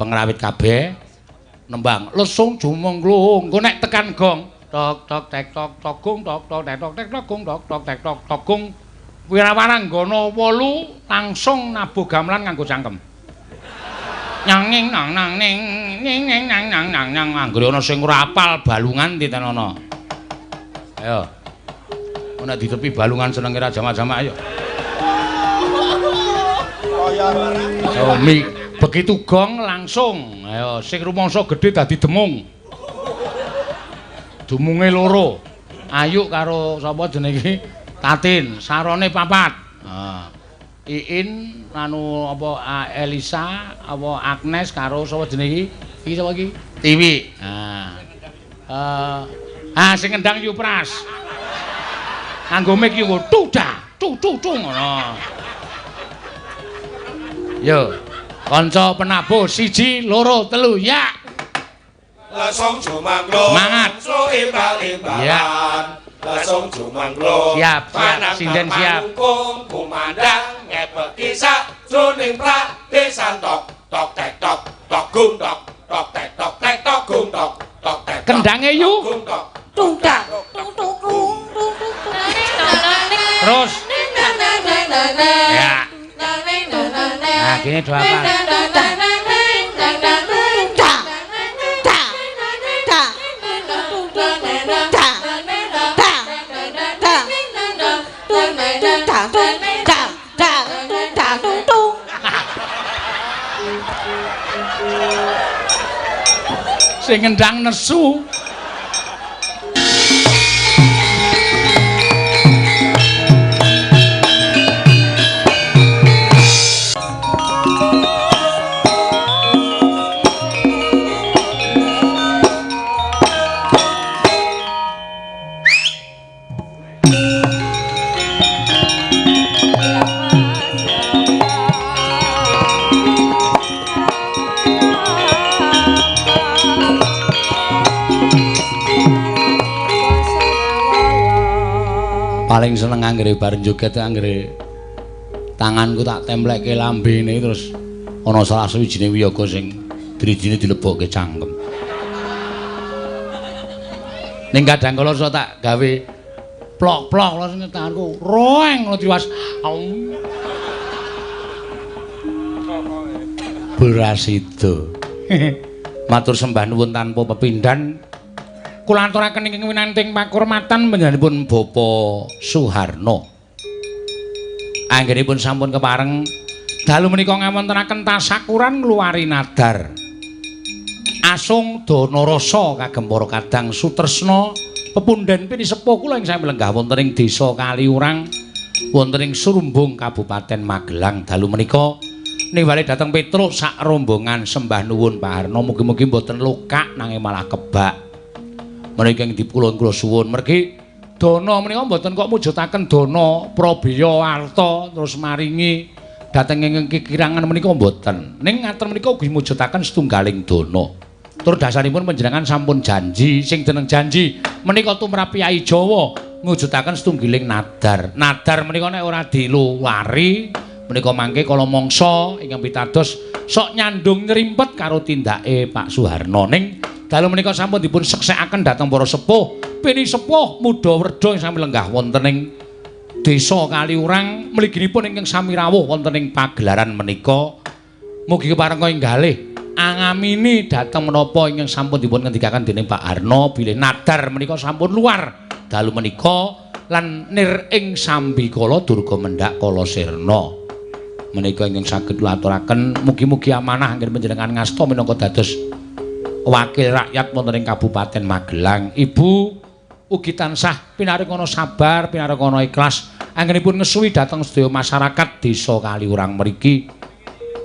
Pengrawit kabeh nembang lesung jumengglung. Engko nek tekan gong tok tok tek tok tok gong tok tok tek tok tek tok gong tok tok tek tok tok gong. Wirawaranggana 8 langsung nabuh gamelan nganggo cangkem. Nyanging nang nang ning ning ning nang nang nang nang anggere ana sing ora apal balungan titenono. Ayo. Nek ditepi balungan senenge ra jamak-jamak ayo. Oh, begitu gong langsung. Ayo sing rumangsa gedhe dadi demung. Dumunge loro. Ayu karo sapa jenenge iki? Tatin, sarone papat. Heeh. Iin anu apa Elisa apa Agnes karo sapa jenenge iki? Iki sapa iki? Tiwi. Nah. Sing ngendang Yupras. Nganggo mic yo tudah, tu tu tu ngono. Yo. Kanca penabuh 1 2 3 ya. Lesung jumangglung. Semangat. Imbal-imbalan. Lesung jumangglung. Siap, siap, sinden siap. Kumandang ngepeki sajroning pradesan tok tok tek tok tok gung tok tok tek tok tek tok gung tok tok tek. Kendange yu. Gung tok. Tungdak. Tung tung tung tung tung. Terus. Ya. Nah, gini dua apa? Sing ngendang nesu. Paling seneng anggere bareng joget anggere tanganku tak templekke lambene terus ana salah suwijine wiyaga sing drijine dilebokke cangkem. Ning kadang kala iso tak gawe plok-plok lho sing tanganku roeng ngono tiwas. Berasido. Matur sembah nuwun tanpa pepindhan. Kula aturaken ingkang winanting pakurmatan panjenenganipun Bapak Suharno. Anggenipun sampun kepareng dalu menika ngawontenaken tasakuran ngluwari nadar. Asung dana rasa kagem para kadang sutresna pepundhen pinisepuh kula ing sami lenggah wonten ing desa Kaliurang wonten ing Surumbung Kabupaten Magelang dalu menika nimbali dhateng Petruk sak rombongan sembah nuwun Pak Harno mugi-mugi mboten lokak nanging malah kebak. Menika ing dipulun kula suwun mergi dana menika mboten kok mujudaken dana prabeya arta terus maringi dhateng ing kikirangan menika mboten. Ning ngaten menika ugi mujudaken setunggaling dana. Tur dasaripun panjenengan sampun janji sing jeneng janji menika tumrap Kyai Jawa mujudaken setunggiling nadar. Nadar menika nek ora diluwari menika mangke kala mangsa ingkang pitados sok nyandung nyrimpet karo tindake Pak Suharno. Ning dalu menika sampun dipun seksekaken dhateng para sepuh, pinisepuh muda werda ing sami lenggah wonten ing desa Kaliurang mliginipun ingkang sami rawuh wonten ing pagelaran menika. Mugi keparenga inggalih angamini dhateng menapa ingkang sampun dipun ngendikaken dening Pak Harno bilih nadar menika sampun luar dalu menika lan nir ing sambikala durga mendhak kala sirna. Menika ingkang saged kula aturaken mugi-mugi amanah anggen panjenengan ngasta minangka dados wakil rakyat wonten ing Kabupaten Magelang. Ibu ugi tansah pinaringana sabar, pinaringana ikhlas anggenipun ngesuwi dhateng sedaya masyarakat desa Kaliurang mriki.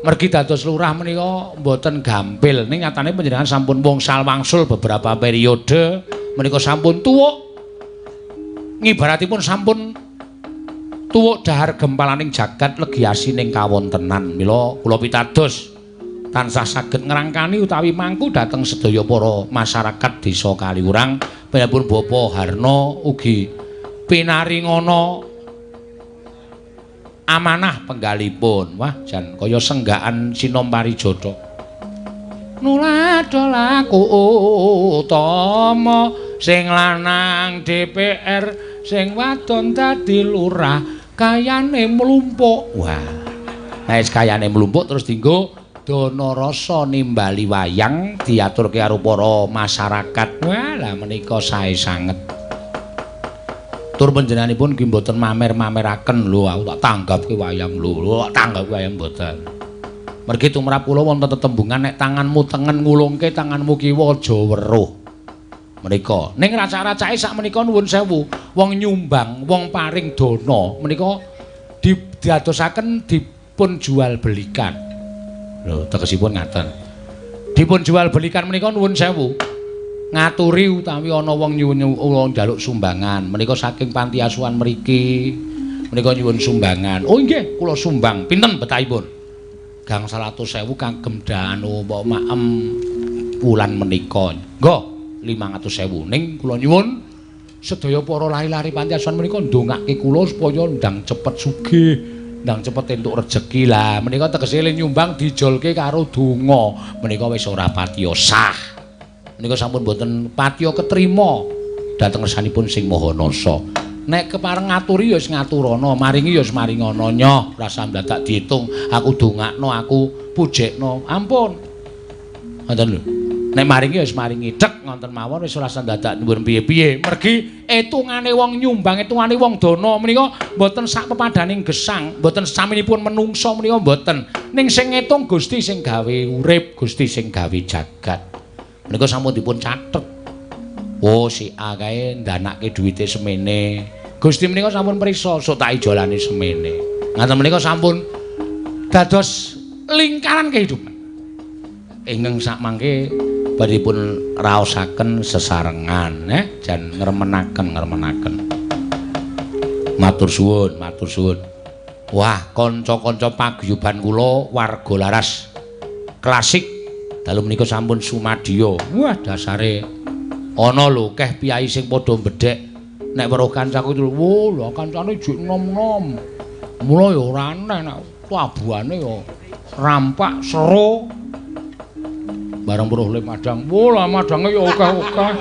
Mergi dados lurah menika mboten gampil. Ning nyatane panjenengan sampun wongsal wangsul beberapa periode menika sampun tuwuk. Ngibaratipun sampun tuwuk dahar gempalaning jagat legi asining kawontenan. Mila kula pitados tansah saged ngrangkani utawi mangku dhateng sedaya para masyarakat desa Kaliurang. Panjenenganipun Bapak Harno ugi pinaringana amanah penggalipun. Wah, jan kaya senggakan sinom parijata. Nulada laku utama sing lanang DPR sing wadon dadi lurah kayane mlumpuk. Wah. Nek wis kayane mlumpuk terus dienggo dana rasa nimbali wayang diaturke karo para masyarakat. Wah, lah menika sae sanget. Tur panjenenganipun nggih mboten mamer-mameraken lho, aku tak tanggapke wayang lho, tak tanggapke wayang mboten. Mergi tumrap kula wonten tetembungan nek tanganmu tengen ngulungke tanganmu kiwa aja weruh. Menika ning racak-racake sakmenika nuwun sewu, wong nyumbang, wong paring dana menika didadosaken dipun jual belikan. Lho, tegesipun ngaten. Dipun jual belikan menika nuwun sewu. Ngaturi utawi ana wong nyuwun wong njaluk sumbangan menika saking panti asuhan mriki menika nyuwun sumbangan. Oh nggih, kula sumbang. Pinten betahipun? Gang 100.000 kagem danu mbok maem wulan menika. Nggo 500.000 ning kula nyuwun sedaya para lari-lari panti asuhan menika ndongake kula supaya ndang cepet sugih, ndang cepet entuk rejeki. Lah menika tegese le nyumbang dijolke karo donga menika wis ora patiya sah. Menika sampun mboten patiya ketrima dhateng ngersanipun Sing Maha Nasa. Nek kepareng ngaturi ya wis ngaturana, maringi ya wis maringana nyoh, rasa ndadak diitung, aku dongakno, aku pujekno. Ampun. Ngoten lho. Nek maringi ya wis maringi tek ngoten mawon wis ora ndadak nyuwun piye-piye. Mergi etungane wong nyumbang, etungane wong dana menika mboten sak pepadaning gesang, mboten saminipun menungsa menika mboten. Ning sing ngetung Gusti sing gawe urip, Gusti sing gawe jagat. Menika sampun dipun catet. Oh si A kae ndanake duwite semene. Gusti menika sampun priksa sok tak ijolane semene. Ngaten menika sampun dados lingkaran kehidupan. Ingkang sakmangke badhe pun raosaken sesarengan jan ngremenaken. Matur suwun, matur suwun. Wah, kanca-kanca paguyuban kula warga Laras klasik dalu menika sampun sumadya. Wah, dasare ana lho keh piyai sing padha mbedhek nek weruh kancaku itu, wo lho kancane jek nom-nom. Mula ya ora aneh nek tabuhane ya rampak sero. Bareng weruh le madang, wo lah madange ya akeh-akeh.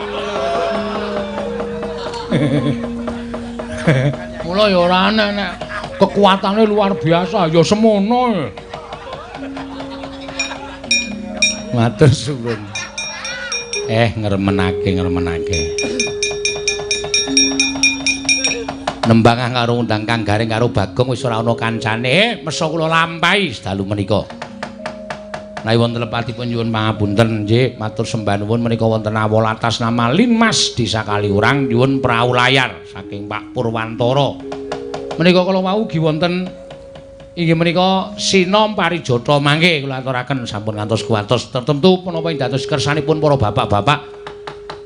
Mula ya ora aneh nek kekuatane luar biasa, ya semono. Matur suwun. Ngremenake. Nembang karo undang Kang Gareng karo Bagong wis ora ana kancane. Mesa kula lampahi dalu menika. Menawi wonten lepatipun nyuwun pangapunten nggih, matur sembah nuwun menika wonten awal atas nama Linmas Desa Kaliurang nyuwun prau layar saking Pak Purwantara. Menika kala wau ugi wonten inggih menika Sinom Parijata mangke kula aturaken sampun ngantos kuwatos tertentu punapa ing dados kersanipun para bapak-bapak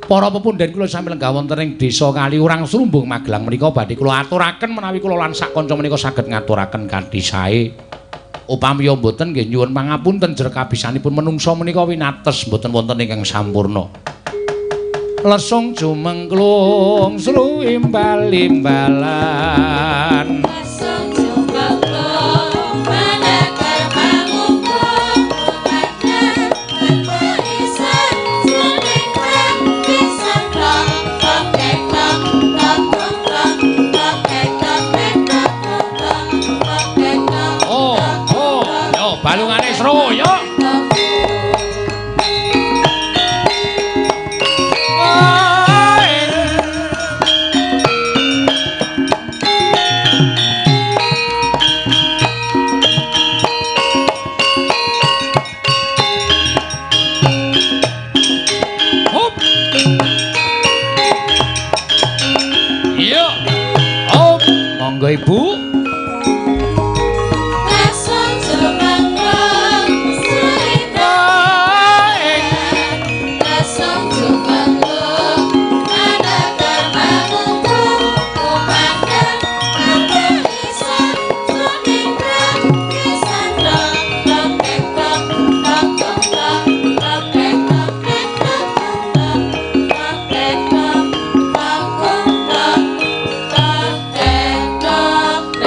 para pepundhen kula sami lenggah wonten ing Desa Kaliurang Srumbung Magelang menika badhe kula aturaken menawi kula lan sak kanca menika saged ngaturaken kanthi sae. Upami mboten nggih nyuwun pangapunten jer kabisanipun menungsa menika winates mboten wonten ingkang sampurna. Lesung jumengklung sru imbal-imbalan. Balungane seru yo. Hop. Yo. Hop, monggo Ibu. Tok, tok, tok.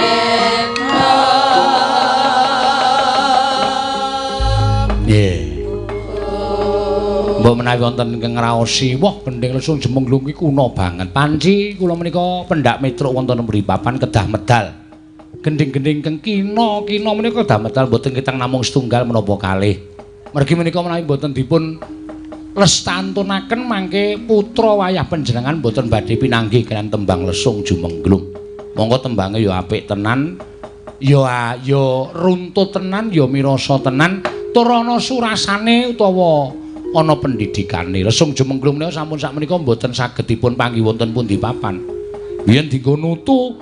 Mbok menawi wonten ingkang ngraosi, wah gendhing lesung jemengglung iki kuna banget. Panci kula menika pendak metruk wonten mriki papan kedah medal. Gendhing-gendhing ingkang kina-kina menika kedah medal mboten ketang namung setunggal menapa kalih. Mergi menika menawi mboten dipun lestantunaken mangke putra wayah panjenengan mboten badhe pinanggih kaliyan tembang lesung jumengglung. Monggo tembange ya apik tenan, ya ya runtut tenan, ya mirasa tenan, tur ana surasane utawa ana pendidikane. Lesung jumengglung menika sampun sakmenika mboten saged dipun panggih wonten pundi papan. Biyen dienggo nutu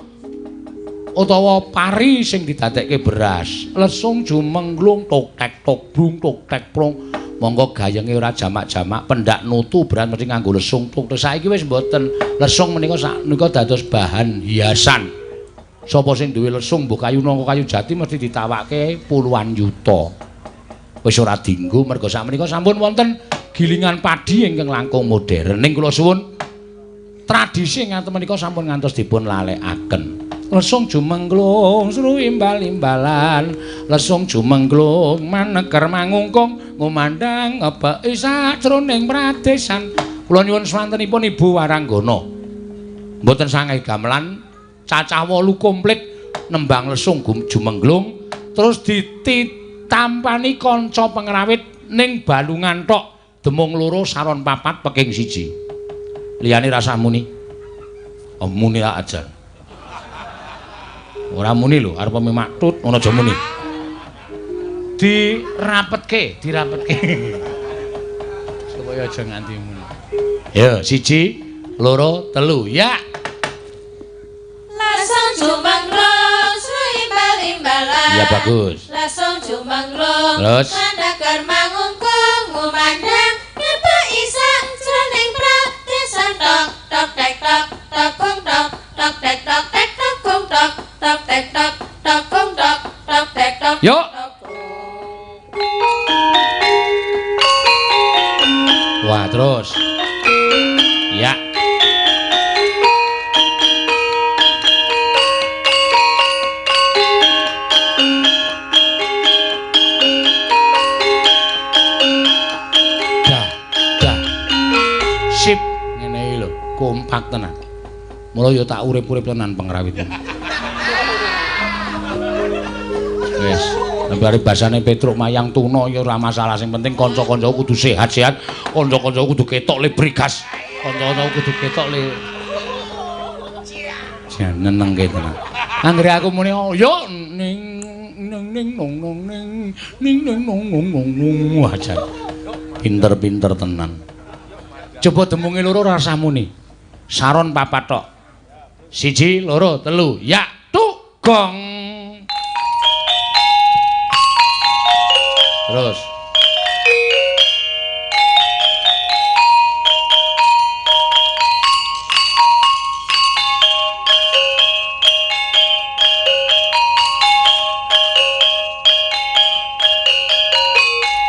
utawa pari sing didadekke beras. Lesung jumengglung tok tek tok brung tok tek prung. Monggo gayenge ora jamak-jamak, pendak nutu beras mesti nganggo lesung tok. Saiki wis mboten. Lesung menika sakmenika dados bahan hiasan. Sapa sing duwe lesung mbuh kayu nangka kayu jati mesti ditawake puluhan yuta. Wis ora dienggo merga sakmenika sampun wonten gilingan padi ingkang langkung modern. Ning kula suwun tradisi ngaten menika sampun ngantos dipun lalekaken. Lesung jumengglung sru imbal-imbalan, lesung jumengglung maneker mangungkung ngumandhang ngebeki sajroning pradesan. Kula nyuwun swantenipun Ibu Waranggana. Mboten sangae gamelan cacah 8 komplit nembang lesung jumengglung terus dititampani kanca pengrawit ning balungan tok demung loro saron papat peking siji. Liyane rasah muni. Oh, muni aja. Ora muni lho, arep maktut ngono aja muni. Dirapetke, dirapetke. Supaya aja nganti muni. Ya, 1, 2, 3, ya. Lesung jumengglung sru imbal-imbalan. Ya bagus. Lesung jumengglung terus maneker mangungkung ngumandhang ngebeki sajroning pradesan tok tok tek tok tok gong tok tok tek tok tek tok gong tok tok tek tok tok gong tok tok tek tok. Yuk. Wah, terus. Ya. Dah, dah. Sip, ngene iki lho, kompak tenan. Mula ya tak urip-urip tenan pengrawit. Wis, lembare basane Petruk Mayang Tuna ya ora masalah, sing penting kanca-kancaku kudu sehat-sehat, kanca-kancaku kudu ketok le brigas, kanca-kancaku kudu ketok le jan nenengke tenan. Anggere aku muni yo ning ning ning nong nong ning ning ning nong nong nong nong wah jan. Pinter-pinter tenan. Coba demunge loro rasah muni. Saron papat tok. 1, 2, 3, ya tuk gong. Terus.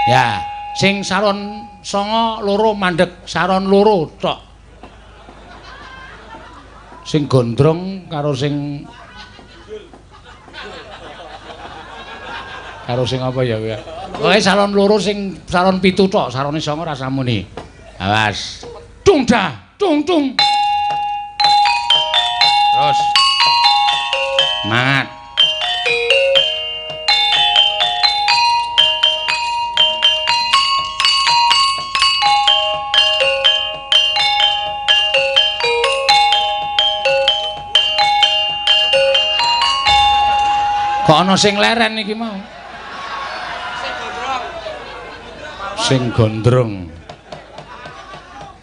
Ya, sing saron 9 loro mandek, saron loro tok. Sing gondrong karo sing apa ya kuwi. Pokoke saron loro sing saron 7 tok, sarone 9 ora samuni. Awas. Dung dah, dung dung. Terus. Semangat. Kok ana sing leren iki mau? Sing gondrong.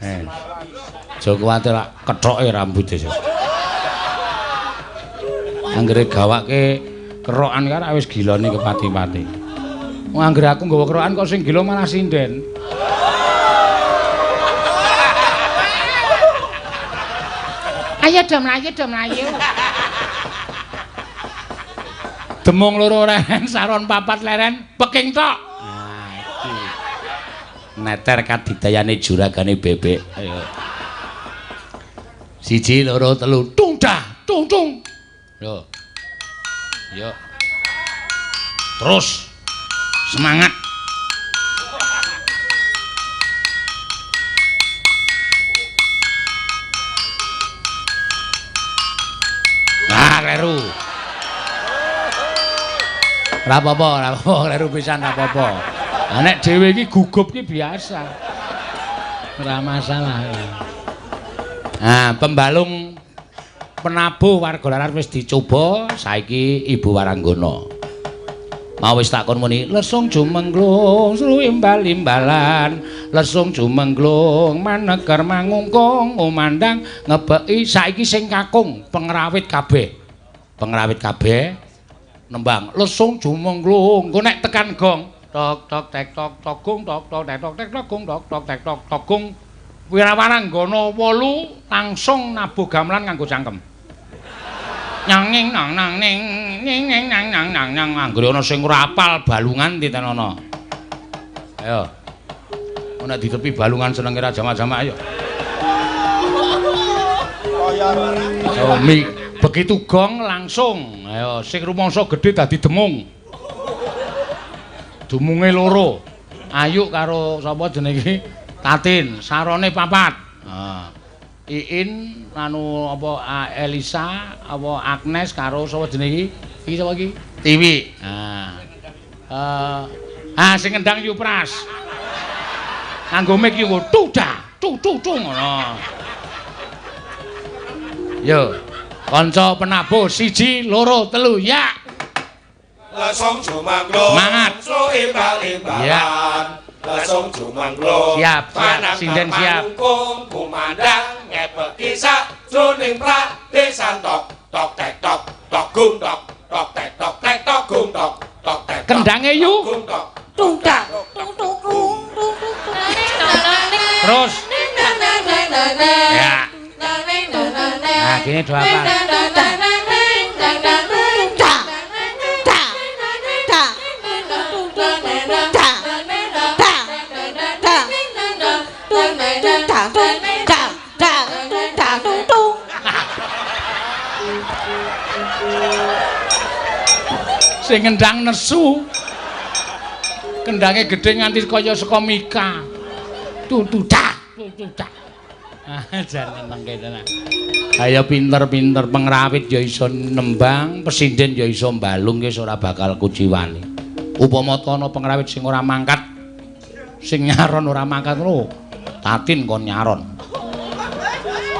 Aja kuwatir lak kethoke rambute. Anggere gawake kerokan kae wis gilane kepati-pati. Wong anggere aku nggawa kerokan kok sing gila malah sinden. Ayo do mlayu, do mlayu. Demung loro leren, saron papat leren, peking tok. Nah, iki. Neter kadidayane juragane bebek. Ayo. 1, 2, 3, tung dah, tung tung. Yo. Yo. Terus semangat. Ora apa-apa, ora apa-apa, kleru pisan ora apa-apa. Lah nek dhewe iki gugup ki biasa. Ora masalah. Nah, pembalung penabuh warga laras wis dicoba, saiki Ibu Waranggana. Mau wis takon muni, lesung jumengglung sruimbal-imbalan, lesung jumengglung maneger mangungkung umandang ngebeki saiki sing kakung pengrawit kabeh. Pengrawit kabeh nembang lesung jumengglung, engko nek tekan gong tok tok tek tok tok gong tok tok tek tok tek tok gong tok tok tek tok tok gong. Wirawaranggana 8 langsung nabuh gamelan nganggo cangkem. Nyanging nang nang ning ning ning nang nang nang nang anggere ana sing ora apal balungan titenono. Ayo. Ana ditepi balungan senenge ra jamak-jamak ayo. Oh, begitu gong langsung. Ayo sing rumangsa gedhe dadi demung. Dumunge loro. Ayu karo sapa jenenge iki? Tatin, sarone papat. Heeh. Iin anu apa Elisa apa Agnes karo sapa jenenge iki? Iki sapa iki? Tiwi. Ah. Sing ngendang Yupras. Nganggo mic yo tudah, tu tu tu ngono. Yo. Kanca penabuh 1 2 3 ya. Lesung jumangglung. Semangat. Imbal-imbalan. Lesung jumangglung. Siap, siap, sinden siap. Kumandang ngebeki sajroning pradesan tok tok tek tok tok gung tok tok tek tok tek tok gung tok tok tek. Kendange yu. Tung tak tung tung tung tung. Terus. Ya. Nah, gini dua apa? Sing ngendang nesu. Kendange gedhe nganti kaya saka mika. Tutucak, tutucak. Ah, jan nyenengke tenan. Ayo pinter-pinter pengrawit ya iso nembang, pesinden ya iso mbalung wis ora bakal kuciwani. Upama ana pengrawit sing ora mangkat, sing nyaron ora mangkat lho, Tatin kon nyaron.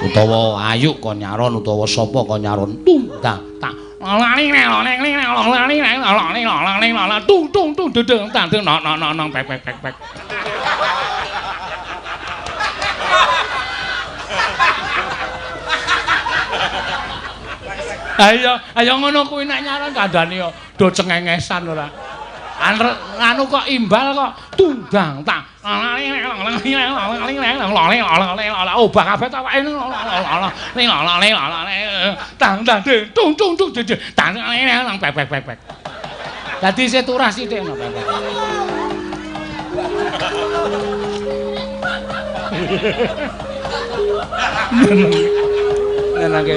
Utawa Ayu kon nyaron utawa sapa kon nyaron. Tung ta ta. Tung tung tung dedeng tandeng nok nok nok nok pek pek pek pek. Ayo, ayo ngono kuwi nek nyaron kandhane yo do cengengesan ora. Anu kok imbal kok tundang tak. Obah kabeh ta awake tang tang tung tung tung tang nang pek pek pek pek. Dadi isih turah sithik ngono pek pek. Nenangke.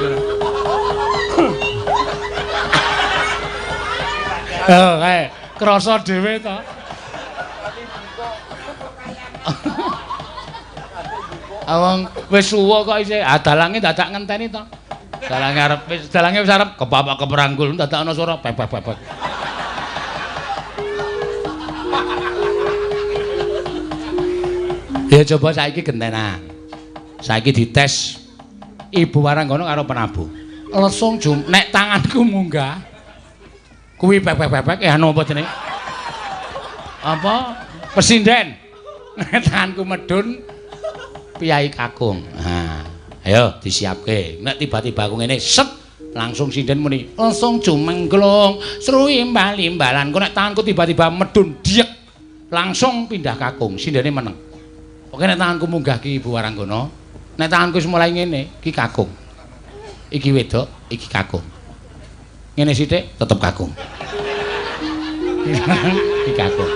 Oh, kae krasa dhewe to. Awong wis suwa kok isih. Ah dalange dadak ngenteni to. Dalange arep wis dalange wis arep kepapak keperanggul dadak ana swara pek pek pek pek. Ya coba saiki gentenan. Saiki dites Ibu Waranggana karo penabuh. Lesung jum nek tanganku munggah kuwi pek pek pek pek anu apa jenenge? Apa? Pesinden. Nek tanganku medun piyai kakung. Ha, ayo disiapke. Nek tiba-tiba aku ngene set langsung sinden muni, "Lesung jumengglung, sru imbal-imbalan." Ku nek tanganku tiba-tiba medun diek langsung pindah kakung, sindene meneng. Pokoke nek tanganku munggah ki Ibu Waranggana, nek tanganku wis mulai ngene, ki kakung. Iki wedok, iki kakung. Ngene sithik tetep kakung. Iki kakung.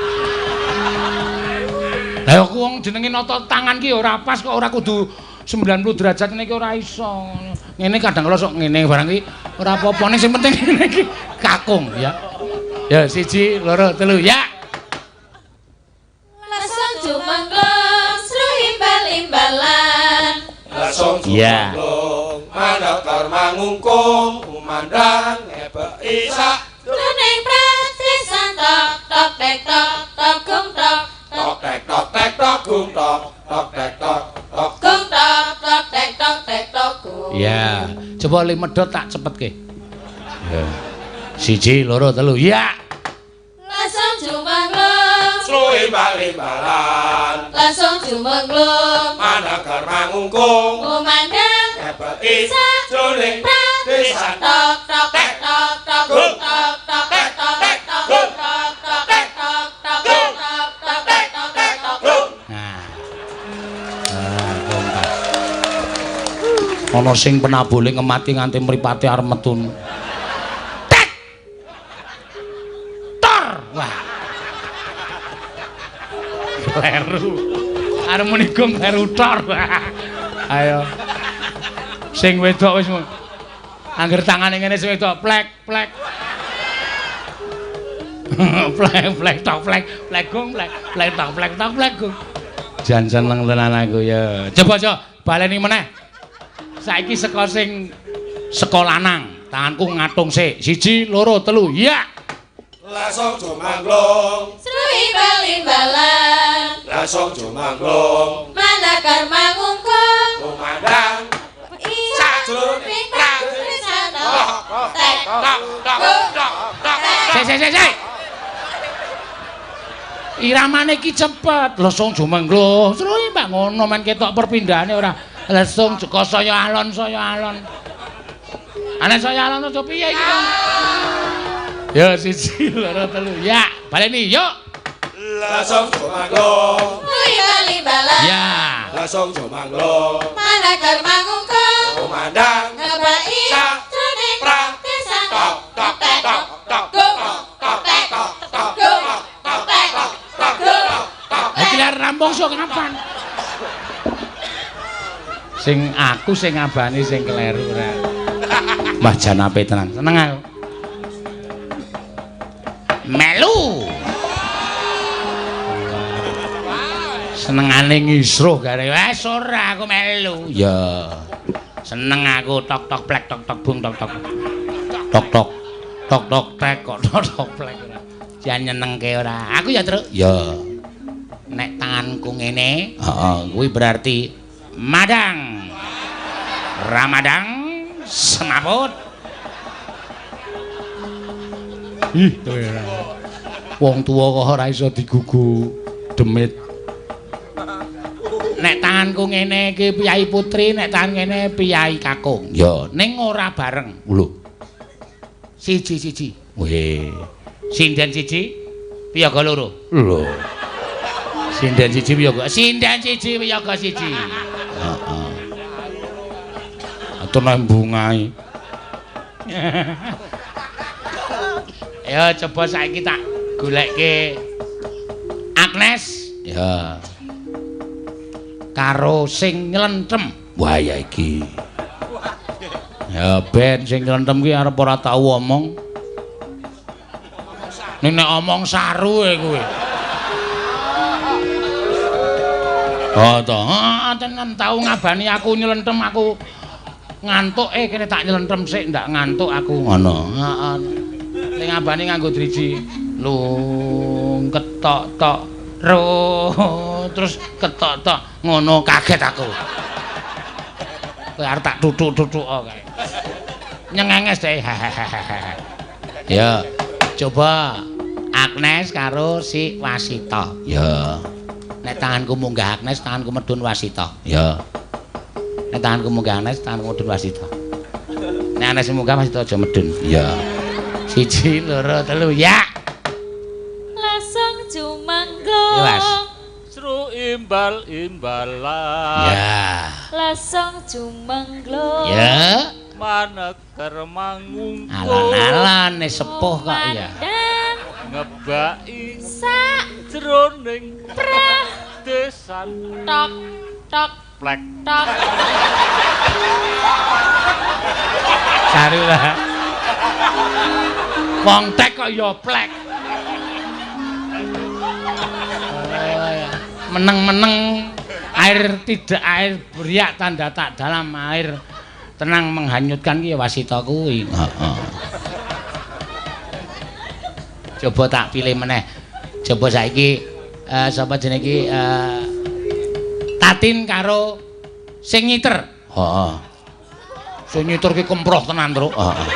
Lah aku wong jenenge nata tangan ki ora pas kok ora kudu 90 derajat ngene iki ora iso. Ngene kadang kala sok ngene barang ki ora apa-apa ning sing penting ngene iki kakung ya. Ya 1 2 3 ya. Lesung jumengglung sru imbal-imbalan. Lesung jumengglung manekar mangungkung kumandang ngebeki sak jroning pradesan tok tek tok tok gung tok Tok tek tok tek tok gung tok tok tek tok tok gung tok tok tek tok tek tok gung. Ya, coba le medhot tak cepetke. Ya. 1 2 3. Ya. Langsung jumenglung, Sluwe bal-balan langsung jumenglung, Manager mangungkung kumandang ngebeki jroning desan tok tok tek tok tok Gung. tok tok tek tok Tek. tok Gung. tok tok Tek. tok tok Gung. tok tok tek tok tek tok. Gung. Nah. Ah, kompas. Ana sing penabule ngemati nganti mripate arep metu. Tek. Tor. Wah. Kleru. Arep muni gong kleru tor. Ayo. Sing wedok wis angger tangane ngene sing wedok plek plek. Plek plek tok plek plek gong plek plek tok plek tok plek gong. Jan seneng tenan aku ya. Coba coba baleni meneh. Saiki saka sing saka lanang, tanganku ngatung sik. 1 2 3. Ya. Langsung jumanglung Srui bal-balan, langsung jumanglung manakar mangungkung, kumandang sajroning pradesan tok tek tok tok tok tok. Sik sik sik sik. Iramane iki cepet. Lesung jumenglung. Srui mbak ngono men ketok perpindahane ora. Lesung jeka saya alon saya alon. Ana saya alon aja piye iki kok. Ya 1 2 3. Ya, baleni yuk. Langsung jumanglung Srui bal-balan, Ya. langsung jumanglung manakar mangungkung, kumandang ngebaki Sa- jroning pra- desan tok tok tek tok tok gung tok tek tok tok gung tok tek tok tok gung tok. Iki lek rampung sok kapan? Sing aku sing ngabani sing kleru ora. Wah jan apik tenan. Seneng aku. Melu. Senengane ngisruh gare. Wes ora aku melu. Ya. Seneng aku tok tok plek tok tok bung tok tok. Tok tok tok tok tek kok tok tok plek ora. Jan nyenengke ora. Aku ya, Truk. Ya. Nek tanganku ngene, heeh, kuwi berarti madang. Ramadang semaput. Ih, kowe ora. Wong tuwa kok ora iso digugu demit. Nek tanganku ngene iki piyai putri, nek tangan ngene piyai kakung. Ya, ning ora bareng. Lho. Siji-siji. Weh. Sinden siji, piyaga loro. Lho. Sinden siji wiyaga. Sinden siji wiyaga siji. Heeh. Atur nang bungai. Ayo coba saiki tak golekke Agnes. Ya. Karo sing nylentem. Wah ya iki. Ya ben sing nylentem ki arep ora tau omong. Ning nek omong saru e kuwi. Oh to, heeh tenan tau ngabani aku nylentem aku ngantuk kene tak nylentem sik ndak ngantuk aku ngono. Heeh. Ning ngabani nganggo driji. Lung ketok tok ro terus ketok tok ngono kaget aku. Kowe arep tak tutuk-tutuk kae. Nyengenges deh. Ya, coba Agnes karo si Wasita. Ya. Nek tanganku munggah Agnes, tanganku medun Wasita. Ya. Nek tanganku munggah Agnes, tanganku medun Wasita. Nek Agnes munggah Wasita aja medun. Ya. 1 2 3 ya. Langsung jumenglung, Ya, Mas. Seru imbal-imbalan Ya. langsung jumenglung, Ya. Maneker mangungkung Alon-alon wis sepuh kok ya. kumandang ngebaki sak jroning prah desan tok tok plek tok. Saru lah. Wong tek kok ya plek. Meneng-meneng air tidak air beriak tanda tak dalam air tenang menghanyutkan ki ya Wasita kuwi. Heeh. Coba tak pilih meneh. Coba saiki sapa jenenge iki Tatin karo sing nyiter. Heeh. Sing nyiter ki kemproh tenan, Truk. Heeh.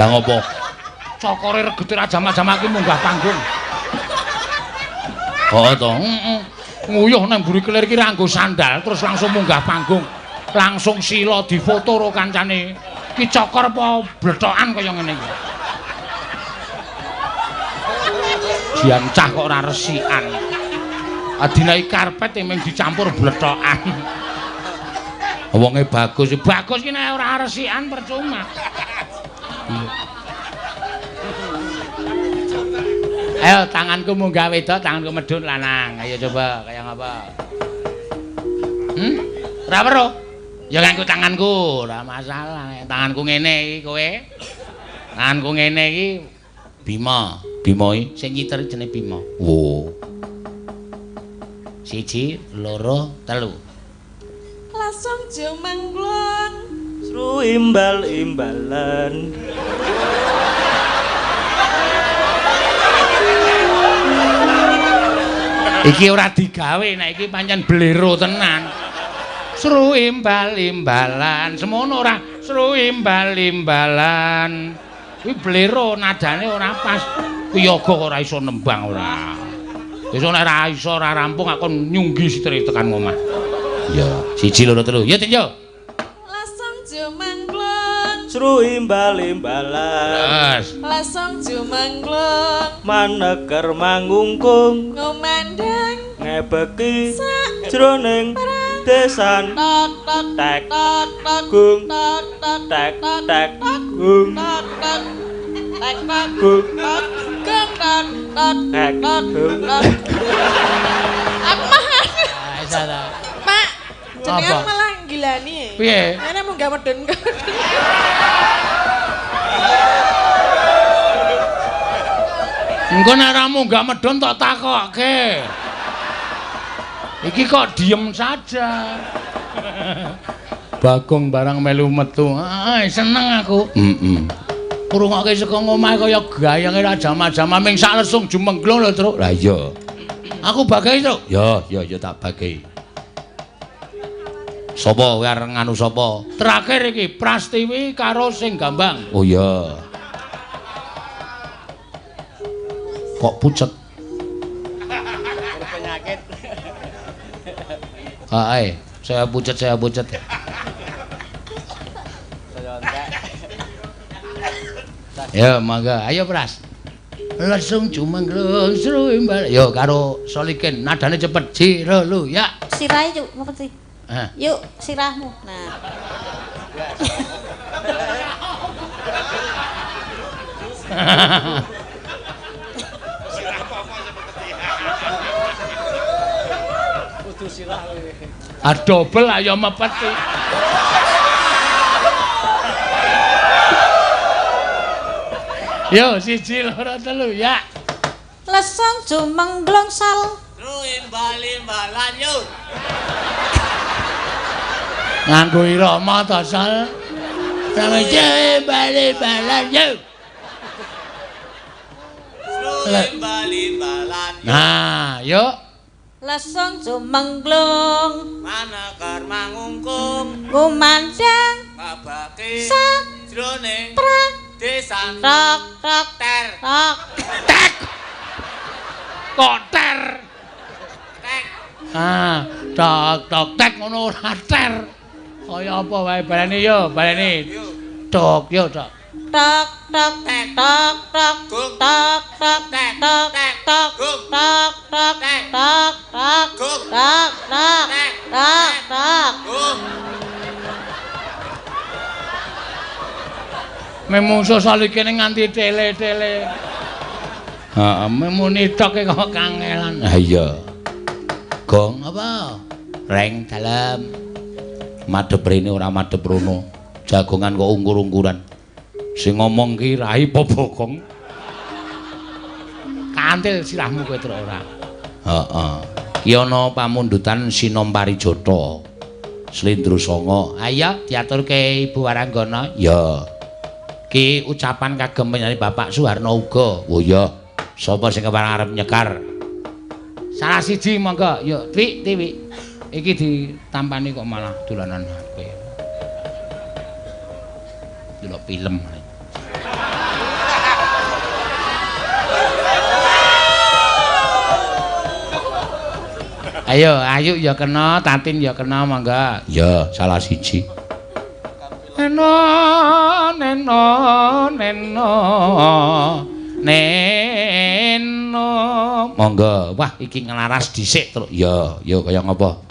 Lah ngopo? Cokore regete ra jamak-jamak ki munggah panggung. Heeh to. Heeh. Nguyuh nang mburi kelir ki ra nggo sandal terus langsung munggah panggung. Langsung sila difoto karo kancane. Ki cokor apa blethokan kaya ngene iki. Diancah kok ora resikan. Adinai karpet mung dicampur blethokan. Wonge bagus, bagus ki nek ora resikan percuma. Ayo tanganku munggah wedok, tanganku medhun lanang. Ayo coba kaya ngapa? Ora weruh. Ya nganggo tanganku, ora masalah. Tanganku ngene iki kowe. Tanganku ngene iki Bima. Bima iki sing nyiter jenenge Bima. Wo. 1 2 3. Langsung jumengglung. Seru imbal-imbalan. Iki ora digawe, nek iki pancen blero tenan. Seru imbal-imbalan, semono ora seru imbal-imbalan. Kuwi blero nadane ora pas. Kuwi yoga ora iso nembang ora. Iso nek ora iso ora rampung aku nyunggi sitere tekan omah. Ya, 1 2 3. Ya Tin yo. Langsung jumengglung. Seru imbal-imbalan. Terus. Langsung jumengglung. Maneger mangungkung ngumandang ngebeki sak jroning desan tok tok tek tok tok gung tok tok tek tok tek tok gung tok tok tek tok gung tok gung tok tok tek tok gung. tok. Aku mah Iso ta. Pak, jenengan Apa? malah gilani. Piye? Ngene munggah medun. Engko nek ora munggah medhun tak takokke. Iki kok diem saja. Bagong barang melu metu. Ah, seneng aku. Heeh. Ngrungokke saka ngomahe kaya gayange ra jama-jama ming sak lesung jumengglung lho, Truk. Lah iya. Aku bagahi, Truk. Ya, ya, ya tak bagahi. Sapa kowe arep nganu sapa? Terakhir iki Prastiwi karo sing gambang. Oh iya. Kok pucet? Penyakit. Hae, saya pucet, saya pucet. Ya, mangga. Ayo, Pras. Lesung jumengglung seru imbal. Yo karo Solikin, nadane cepet. Jiro lu ya. Sirahe yuk, apa sih? Hah. Yuk, sirahmu. Nah. Ah dobel ayo mepeti. Yo 1 2 3 ya. Lesung jumengglung sal. Seru imbal-imbalan yo. Nganggo irama to sal. Sampe bali-balan yo. Seru imbal-imbalan. Nah, yuk. Lesung jumengglung Maneger mangungkung ngumandang mabake sak jroning pra desan tok tok ter tok Tek. Kok ter. tek. Ah, tok tok tek ngono ora ter. Kaya apa wae baleni yo, baleni. Tok yo tok. tok tok Tek. tok tok Gung. tok tok Tek. tok Tek. tok Gung. tok tok Tek. tok tok Gung. tok tok Tek. tok tok. Gung. Memungso salikene nganti tele-tele. Heeh, memuni tok kok kangelan. Ha iya. Gong apa? Reng dalem. Madhep rene ora madhep rono. Jagongan kok ungkur-ungkuran. Sing ngomong ki rai apa Bagong? Kantil sirahmu kowe truk ora. Heeh. Ki ana pamundutan Sinom Parijata. Slendro Sanga. Ayo diaturke Ibu Waranggana. Ya. Ki ucapan kagem penyanyi Bapak Suharno uga. Oh iya. Sapa sing kepareng arep nyekar? Salah siji monggo. Yo, Twi, Tiwi. Iki ditampani kok malah dolanan HP. Delok film. Ayo, Ayu ya kena, Tatin ya kena, monggo. Ya, salah siji. Neno, neno, neno, neno. Monggo. Wah, iki nglaras dhisik, Truk. Ya, ya kaya ngapa?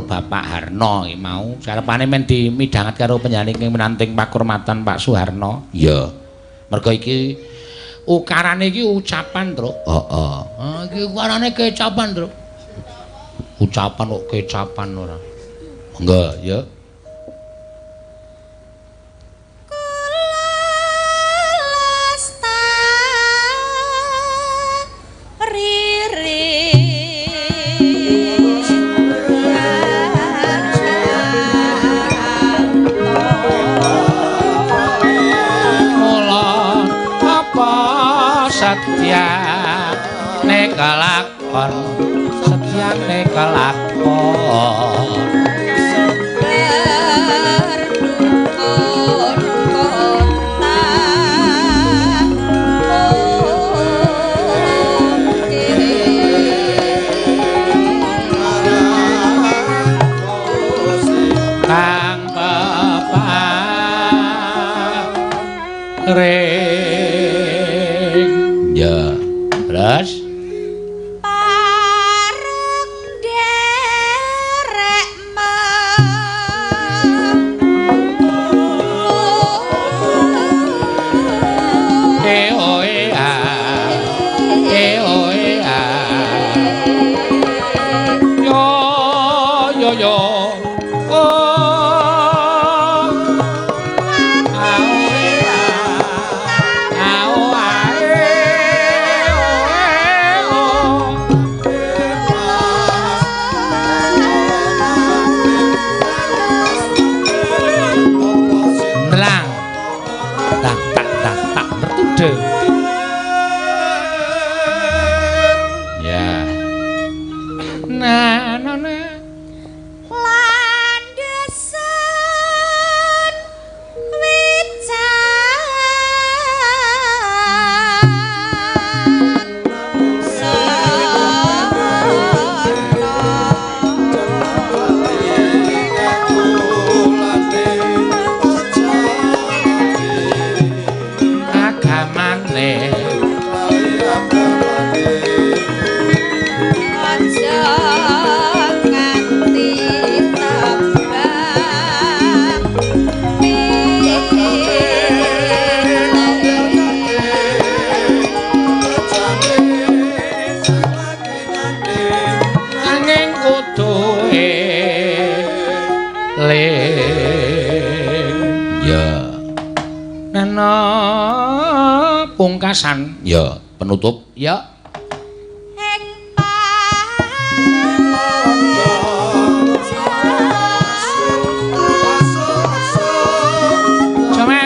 Bapak Harno iki mau sarepane men dimidhanget karo panjenengan ing menanting pakurmatan Pak Suharno. Iya. Mergo iki ukarane iki ucapan, Truk. Heeh. Ah iki ukarane kecapan, Truk. Ucapan kok kecapan ora. Monggo, ya. Kelakon setyane kelakon berdukun kota kang peparing. Ya, terus pungkasan ya penutup ya Yeah.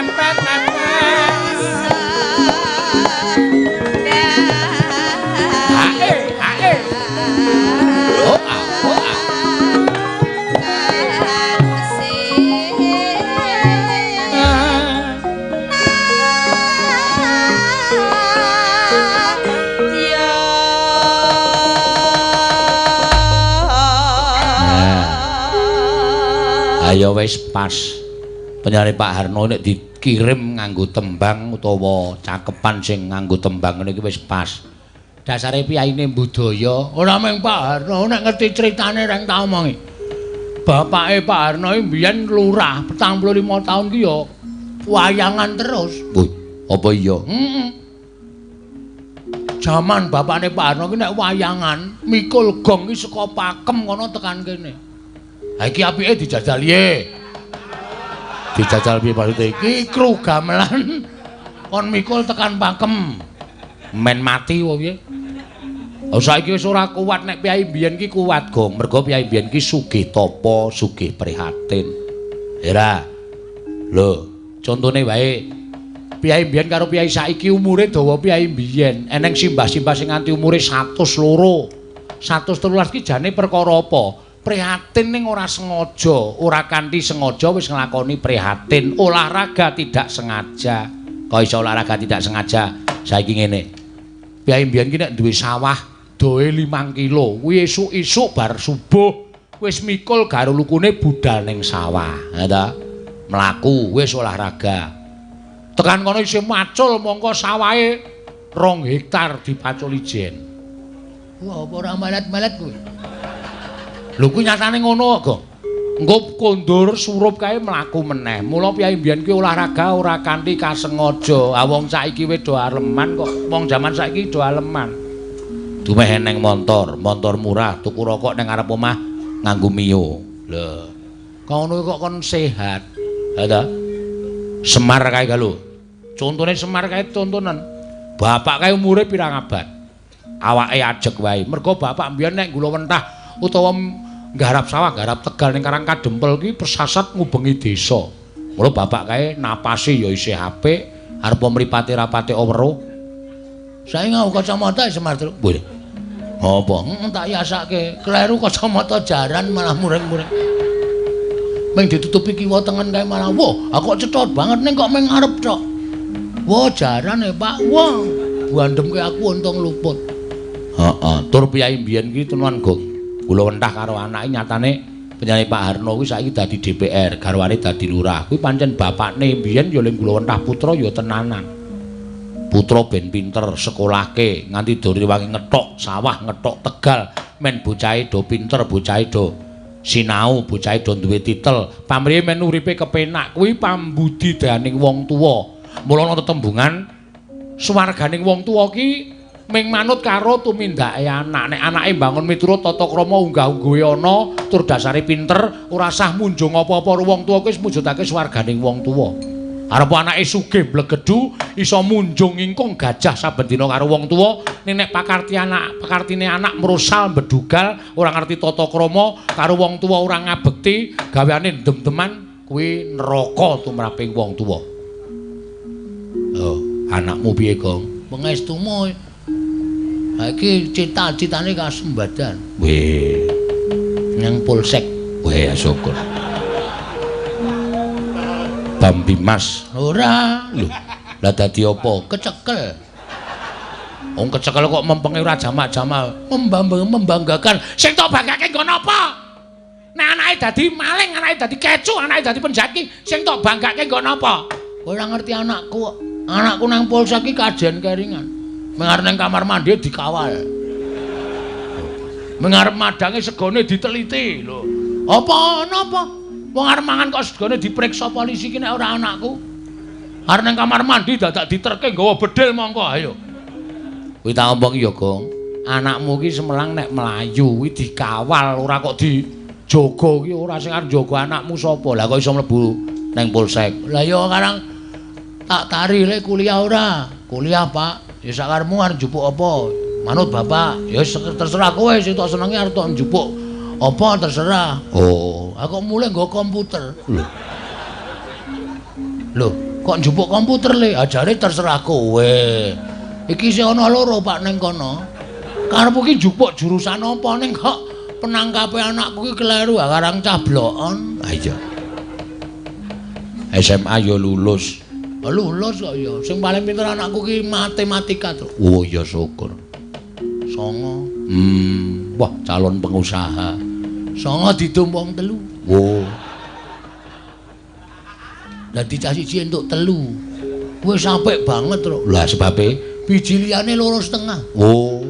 Ayo wis pas. Penyane Pak Harno nek dikirim nganggo tembang utawa cakepan sing nganggo tembang ngene iki wis pas. Dasare piyaine budaya, ora mung Pak Harno nek ngerti critane reng tak omongi. Bapake Pak Harno iki mbiyen lurah 45 tahun ki ya wayangan terus. Wih, apa iya? Heeh. Jaman bapakne Pak Harno ki nek wayangan mikul gong ki saka pakem kono tekan kene. Ha iki apike dijajal piye? Dijajal piye maksude? Iki kru gamelan kon mikul tekan pakem. Men mati wae piye? Oh saiki wis ora kuat nek piyai mbiyen ki kuat, Gong. Mergo piyai mbiyen ki sugih tapa, sugih prihatin. Ora. Lho, contone wae piyai mbiyen karo piyai saiki umure dawa piyai mbiyen. Eneng simbah-simbah sing nganti umure 102. 113 ki jane perkara apa? Prihatin ning ora sengaja, ora kanthi sengaja wis nglakoni prihatin. Olahraga tidak sengaja. Kok iso olahraga tidak sengaja? Saiki ngene. Piyai mbiyen ki nek duwe sawah dohe 5 kilo, kuwi esuk-esuk bar subuh wis mikul garo lukune budal ning sawah. Ha ta? Mlaku wis olahraga. Tekan kono isih macul mongko sawahe 2 hektar dipacul ijen. Wah, apa ora melet-melet kuwi? Lho kuwi nyatane ngono kok. Engko kondur surup kae mlaku meneh. Mula piyai mbiyen kuwi olahraga ora kanthi kasengaja. Ah wong saiki wis do aleman kok. Wong jaman saiki do aleman. Dumeh eneng montor, montor murah, tuku rokok ning ngarep omah nganggo Mio. Lho. Ngono kok kon sehat. Ha ta? Semar kae ga lho. Contone Semar kae tontonan. Bapak kae umure pirang abad. Awake ajeg wae. Mergo bapak mbiyen nek gula wentah utawa nggarap sawah, nggarap tegal ning Karang Kadempel ki persasat ngubengi desa. Mula bapak kae napase ya isih apik, arep mripate rapate weruh. Saiki nganggo kacamata Semar Truk. Boleh. Apa? Heeh, tak yasake. Kleru kacamata jaran malah muring-muring. Ming ditutupi kiwa tengen kae malah wah, aku kok cethot banget ning kok ming ngarep tok. Wah, jaran e, Pak. Wah, bandemke aku untung luput. Heeh, tur piyai mbiyen ki tenan, Gong. Kula wentah karo anake nyatane penyanyi Pak Harno kuwi saiki dadi DPR, garwane dadi lurah. Kuwi pancen bapakne mbiyen ya ling kula wentah putra ya tenanan. Putra ben pinter sekolahke nganti do rewangi ngethok sawah, ngethok tegal, men bocahe do pinter, bocahe do sinau, bocahe do duwe titel. Pamrihe men uripe kepenak kuwi pambudidayaning wong tuwa. Mula ana tetembungan swarganing wong tuwa ki ming manut karo tumindake anak. Nek anake mbangun miturut tata krama unggah-ungguhe ana tur dasare pinter, ora sah munjung apa-apa karo wong tuwa kuwi wis mujudake swarganing wong tuwa. Arep anake sugih mblegedhu iso munjung ingkung gajah saben dina karo wong tuwa, ning nek pakarti anak, pakartine anak mrosal mbedugal, ora ngerti tata krama karo wong tuwa ora ngabekti, gaweane ndem-deman kuwi neraka tumraping wong tuwa. Oh, anakmu piye, Gong? Pangestumu. Ha iki cita-citane kasembadan. Weh. Nang polsek. Weh, syukur. Bambimas. Ora. Lho, lah dadi apa? Kecekel. Wong kecekel kok mempenge ora jamak-jamal. Membanggakan. Sing tok banggake nggo napa? Nek anake dadi maling, anake dadi kecu, anake dadi penjaki, sing tok banggake nggo napa? Ora ngerti anakku kok. Anakku nang polsek iki kajen keringan. Mengarep nang kamar mandi dikawal. Mengarep madange segone diteliti lho. Apa napa? Wong arep mangan kok segone diperiksa polisi ki nek ora anakku. Arep nang kamar mandi dadak diterke nggawa bedil mongko ayo. Kuwi tak omong ya, Gong. Anakmu ki semelang nek mlayu kuwi dikawal ora kok dijaga ki ora sing arep njaga anakmu sapa. Lah kok iso mlebu nang polsek. Lah ya karang tak tari le kuliah ora? Kuliah, Pak. Ya sakarepmu arep njupuk apa? Manut bapak. Ya terserah kowe sing tok senengi arep tok njupuk apa terserah. Oh, aku mulai nggo komputer. Lho. Lho, kok njupuk komputer le? Ajare terserah kowe. Iki isih ana loro Pak ning kono. Karepku ki njupuk jurusan apa ning kok penangkape anakku ki kleru karang cah blokon. Ha iya. SMA ya lulus. Lulus kok ya. Sing paling pinter anakku ki matematika to. Oh ya syukur. 9. Wah, calon pengusaha. 9 didum wong 3. Wo. Dadi cah siji entuk 3. Wis apik banget, Truk. Lah sebabe biji liyane 2,5. Wo.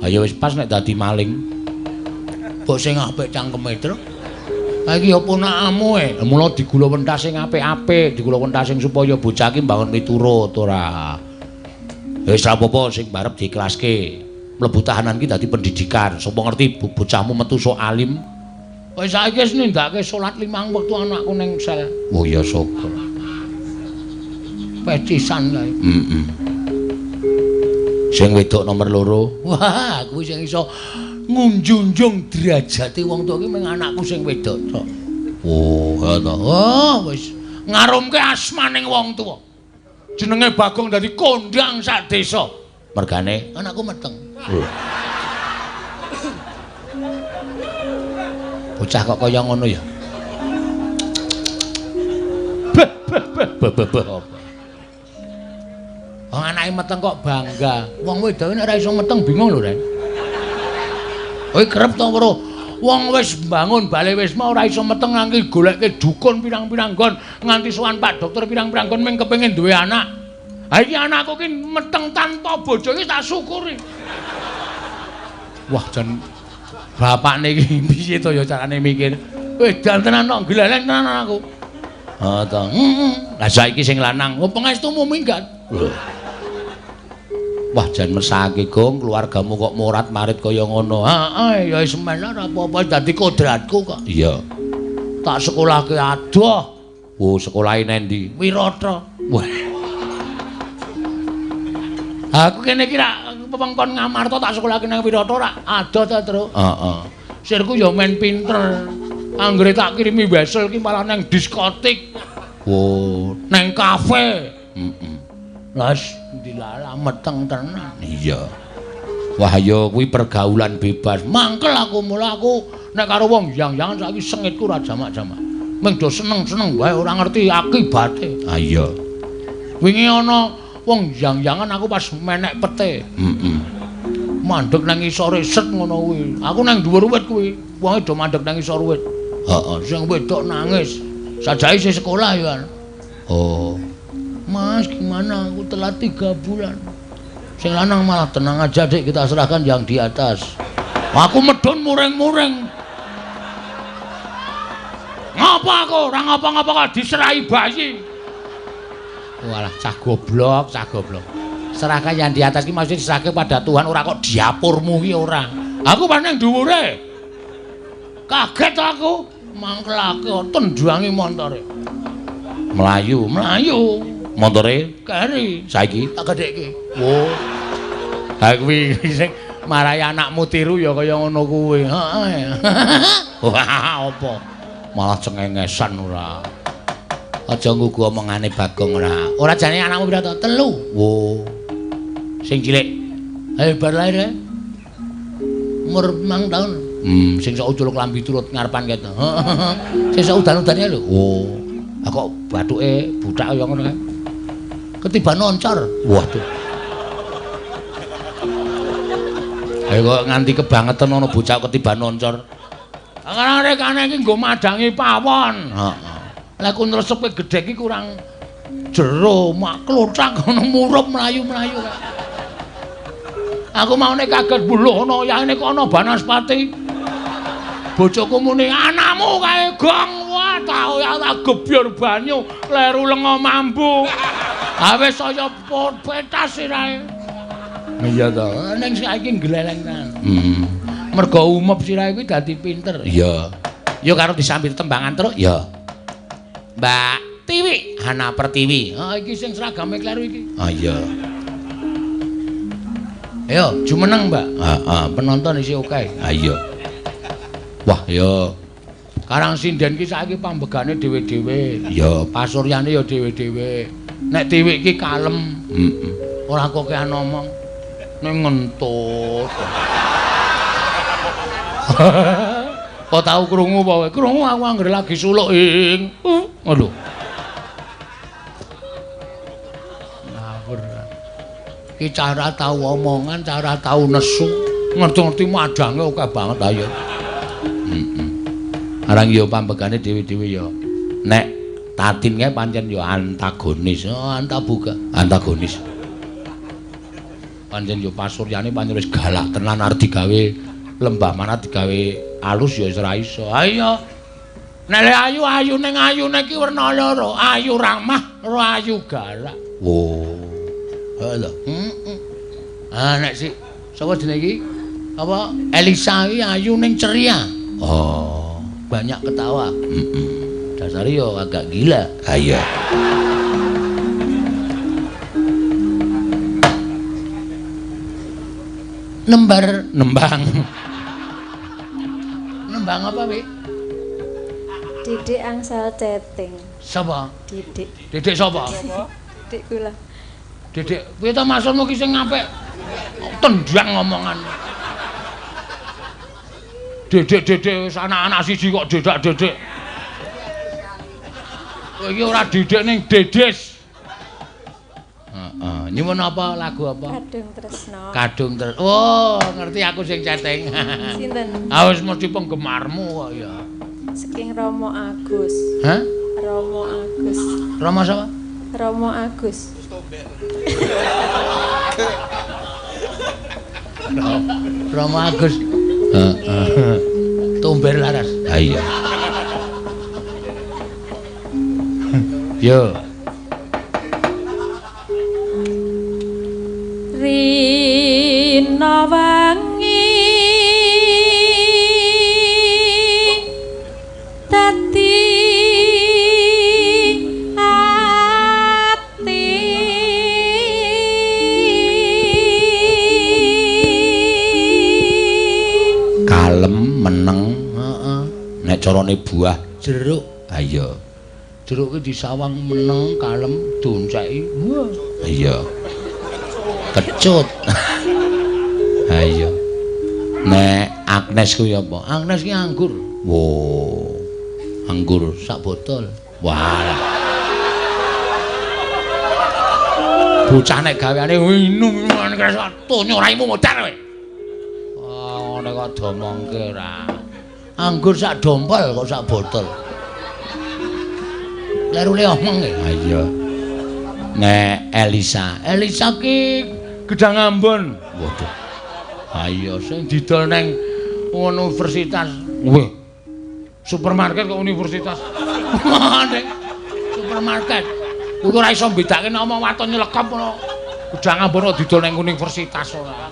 Ayo wis pas nek dadi maling. Mbok sing apik cangkeme, Truk. Ha iki ya ponakamu e. Mula digula wentas sing apik-apik, digula wentas sing supaya bocah iki mbangun miturut ora. Wis ra apa-apa sing barep diiklaske. Mlebu tahanan ki dadi pendidikan. Sapa ngerti bocahmu metu sok alim. Wis saiki wis nindakake salat 5 wektu anakku ning sel. Oh ya syukur. Pecisan kae. Heeh. Sing wedok nomor 2. Wah, kuwi sing iso ngunjunjung derajate wong tuwa ki mung anakku sing wedok tok. Oh, ha to. Oh, wis ngarumke asmaning wong tuwa. Jenenge Bagong dadi kondang sak desa. Mergane anakku meteng. Bocah kok kaya ngono ya. Beh beh beh beh beh apa? Wong anake meteng kok bangga. Wong wedok nek ora iso meteng bingung lho, Ren. Kowe kerep to weruh wong wis mbangun bale wisma ora iso meteng nganti goleke dukun pirang-pirang nggon, nganti sowan Pak Dokter pirang-pirang nggon mung kepengin duwe anak. Ha iki anakku ki meteng tanpa bojo iki tak syukuri. Wah, jan bapakne iki piye to ya carane mikir. Edan tenan kok gleleng tenan aku. Ha to. Lah saiki sing lanang, oh pengestumu minggat. Lho. Wah, jan mesake Gong, keluargamu kok morat-marit kaya ngono. Heeh, ya wis men ora apa-apa dadi kodratku kok. Iya. Tak sekolahke adoh. Oh, sekolahe nendi? Wirata. Wah. Aku kene iki rak pepengkon Ngamarta tak sekolahke nang Wirata rak adoh ta, Truk. Heeh. Sirku ya men pinter. Anggere tak kirimi wesel ki malah nang diskotik. Oh, nang kafe. Heeh. Lah dilala meteng tenan. Iya. Wah ya kuwi pergaulan bebas. Mangkel aku mula aku nek karo wong yang-yangan saiki sengitku ora jamak-jamak. Mung do seneng-seneng wae ora ngerti akibate. Ha iya. Wingi ana wong yang-yangan aku pas menek pete. Heeh. Mandeg nang ngisore set ngono kuwi. Aku nang dhuwur wit kuwi. Wonge do mandeg nang ngisor wit. Heeh, sing wedok nangis. Sajake isih sekolah ya. Oh. Mas, gimana? Aku telat 3 bulan. Sing lanang malah tenang aja, Dik, kita serahkan yang di atas. Aku medun muring-muring. Ngapa aku? Ora ngapa-ngapa kok diserahi bayi. Walah, cah goblok, cah goblok. Serahkan yang di atas iki maksudnya diserahke pada Tuhan, ora kok diapurmu ki ora. Aku pas nang dhuwure. Kaget aku, mangkelake tendangi montore. Melayu, melayu. Montore keri saiki tak gedhekke. Wo. Ha kuwi sing marai anakmu tiru ya kaya ngono kuwi. Heeh. Wah, apa? Malah cengengesan ora. Aja nggugu omongane Bagong ora. Ora jane anakmu pira to? 3. Wo. Sing cilik. Ayo bar lahir kae. Umur 5 tahun. Sing sok ucul klambi turut ngarepan keto. Sing sok udan-udane lho. Wo. Ha kok bathuke buthak kaya ngono kae. Ketiban oncor. Waduh. Ayo kok nganti kebangetan ana bocah ketiban oncor. Karang rekane iki nggo madangi pawon. Heeh. Lah ku nresepe gedhe iki kurang jero, mak klothak ngono murup mlayu-mlayu. Aku maune kaget buluh ana yahene kok ana banaspati. Bojoku muni anakmu kae Gong. Wah, tau ya tak gebyur banyu, kleru lenga mambu. Ha wis saya petas sirahe. Iya to. Ning saiki gleleng tenan. Heeh. Mergo umep sirahe kuwi dadi pinter. Iya. Ya karo disambit tembangan truk ya. Mbak Tiwi, Hana Pertiwi. Ha iki sing seragame kleru iki. Ha iya. Ayo jumeneng, Mbak. Heeh, penonton isih akeh. Ha iya. Wah, ya. Karang sinden ki saiki pambegane dhewe-dhewe. Ya, pasuryane ya dhewe-dhewe. Nek Tiwi iki kalem. Heeh. Ora kokean omong. Ning ngentut. Kok tau krungu apa kowe? Krungu aku anggere lagi suluk ing. Ngono. Ngawur. Ki cara tau omongan, cara tau nesu. Ngerti-ngerti madange akeh banget ayo. Heeh. Arang ya pambegane dhewe-dhewe ya. Nek Tatin kae pancen ya antagonis. Oh, antaboga, antagonis. Pancen ya pasuryane pancen wis galak tenan arep digawe lembah mana digawe alus ya wis ora iso. Ayo. Nek le ayu ayu ning ayune iki werna loro, ayu ramah karo ayu galak. Wo. Heeh lho. Heeh. Ah nek si sapa jenenge iki? Apa Elisa iki ayu ning ceria. Oh, banyak ketawa. Heeh. Dasare yo agak gila. Ha iya. Nembar nembang. Nembang apa, Wi? Didik angsal chatting. Sapa? Didik. Didik sapa? Didik kula. Didik, piye ta maksudmu ki sing apik? Tendang ngomongan. Didik-didik wis anak-anak siji kok dedak-dedik. Kowe iki ora didik ning dedes. Heeh, nyuwun apa lagu apa? Kadung Tresno. Kadung Tresno. Oh, ngerti aku sing chatting. Sinten? Ah wis mesti penggemarmu kok ya. Saking Romo Agus. Hah? Romo Agus. Romo sapa? Romo Agus. Romo Agus. Heeh. Tumber laras. Ha iya. Yo. Rina wangi dadi ati kalem meneng, heeh. Nek carane buah jeruk, ha iya. Jeruk ki disawang meneng kalem donceki. Wah, iya. Kecut. Ha iya. Nek Agnes kuwi apa? Agnes ki anggur. Wo. Anggur sak botol. Wah. Bocah nek gaweane minum tonyo raimu modar kowe. Oh, ngono kok domongke ora. Anggur sak dompol kok sak botol. Lerune omong e. Ha iya. Nek Elisa, Elisa ki gedang Ambon. Waduh. Ha iya sing didol nang universitas. Weh. Supermarket kok universitas. Ning supermarket. Kuwi ora iso mbedake nek omong waton nyelekop ngono. Gedang Ambon kok didol nang universitas ora.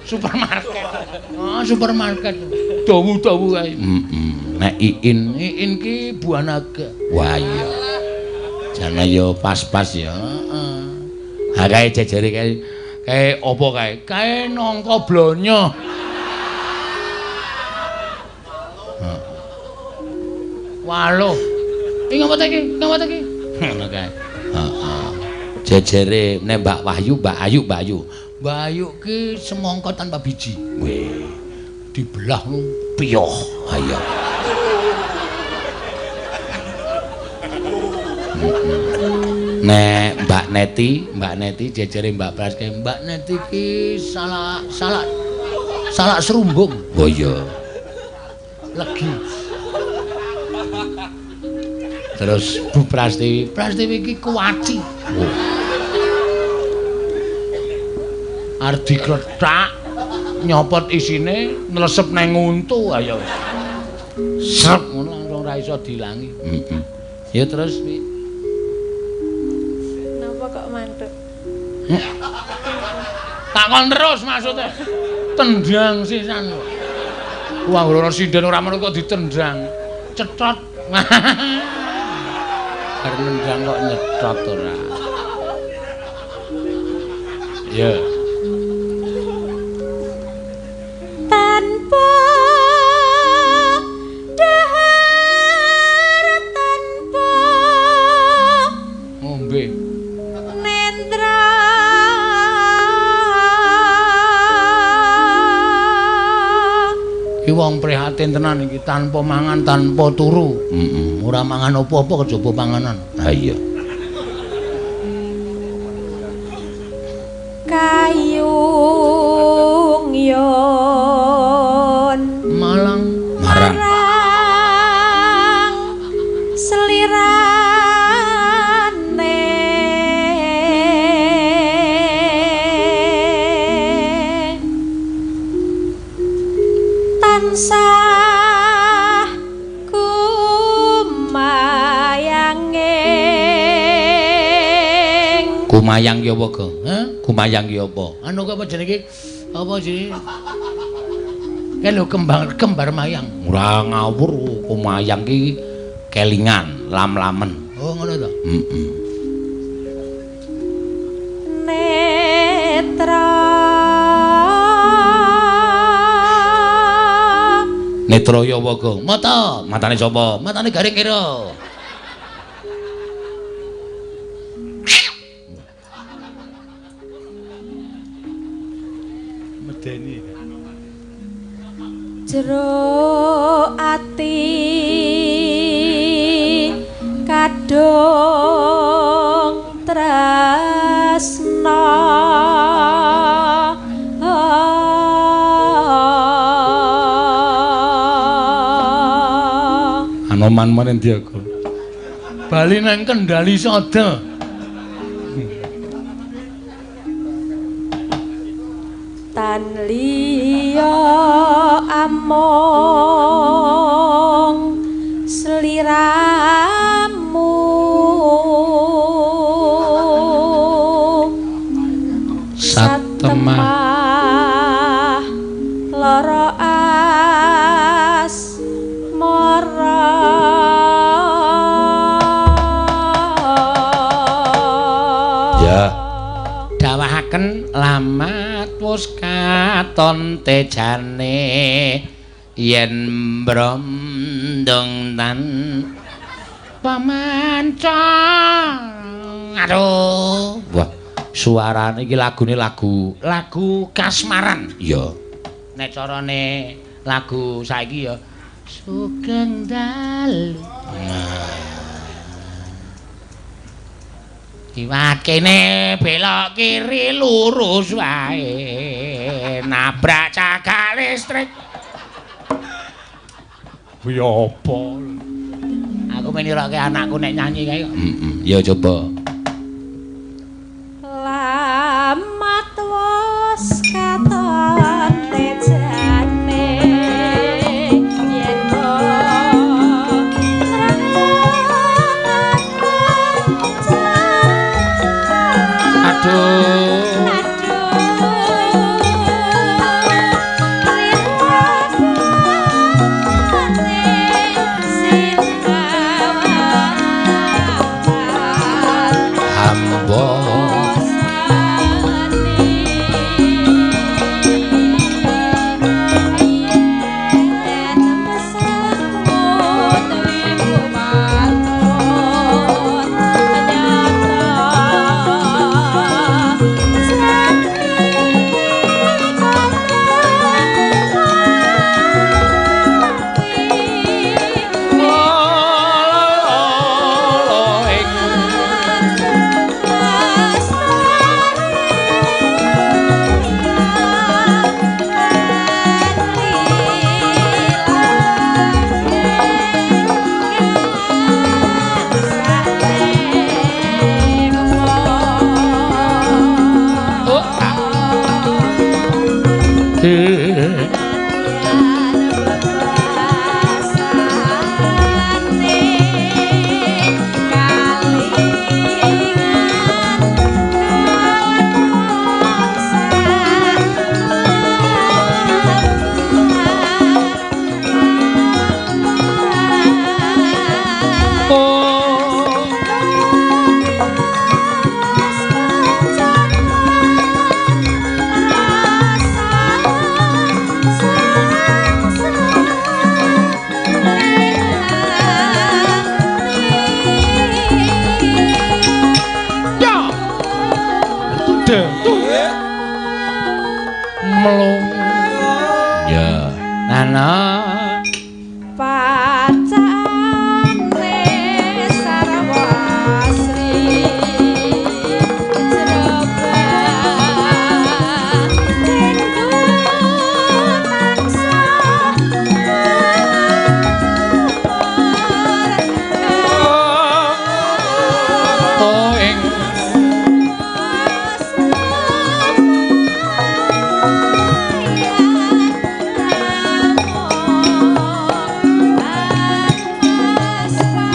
Supermarket. Oh, supermarket. Dawu-dawu kae. Heeh. Nek Iin, Iin ki buah naga. Wah iya. Jane yo pas-pas ya. Heeh. Ha kae jejere kae kae apa kae? Kae nangka blonyo. Heeh. Waluh. Iki ngapa ta iki? Ngapa ta iki? Ngono kae. Heeh. Jejere nek Mbak Wahyu, Mbak Ayu, Mbak Ayu. Mbak Ayu ki semangka tanpa biji. Weh. Dibelah ngono piyoh. Ha iya. Nek Mbak Neti, Mbak Neti jejere Mbak Praske, Mbak Neti ki salak salak salak serumbung. Oh iya. Legi. Terus Bu Prastiwi, Prastiwi ki kuwaci. Oh. Arep diklethak nyopot isine nlesep nang untu ayo wis. Srep ngono langsung ora iso diilangi. Heeh. Ya terus piye? Napa kok mantuk? Takon terus maksudnya. Tendang sisan. Wah, ora sinden ora metu kok ditendang. Cetot. Arep nendang kok nyetot ora. Ya. Tanpa dahar tanpa ngombe nendra iki wong prihatin tenan iki tanpa mangan tanpa turu. Heeh, ora mangan apa-apa kejaba panganan. Ha iya. Kayung yon Malang marang. Slirane tansah kumayanging. Kumayang ki apa, Gong? Hah? Kumayang ki apa? Anu apa jenenge? Apa jenenge? Kae lho kembang kembar mayang. Ora ngawur, kumayang ki kelingan, lam-lamen. Oh, ngono to. Heeh. Netra. Netra ya apa, Gong? Mata. Matane sapa? Matane garing kira. Medeni. Jero ati kadung tresna. Anoman menen diaga. Bali nang Kendali Sada. Tan liya amung sliramu satemah lara asmara. Ya. Dawahaken lamat wis katon tejane yen brondong tan pamanca. Aduh. Wah, suarane iki lagune lagu lagu kasmaran. Iya. Nek carane lagu saiki ya sugeng dalu. Nah. Kiwat kene belok kiri lurus wae nabrak cagak listrik. Kuwi apa? Aku meniroke anakku nek nyanyi kae kok. Heeh, ya coba. Lamat wis katon tejane yen aduh.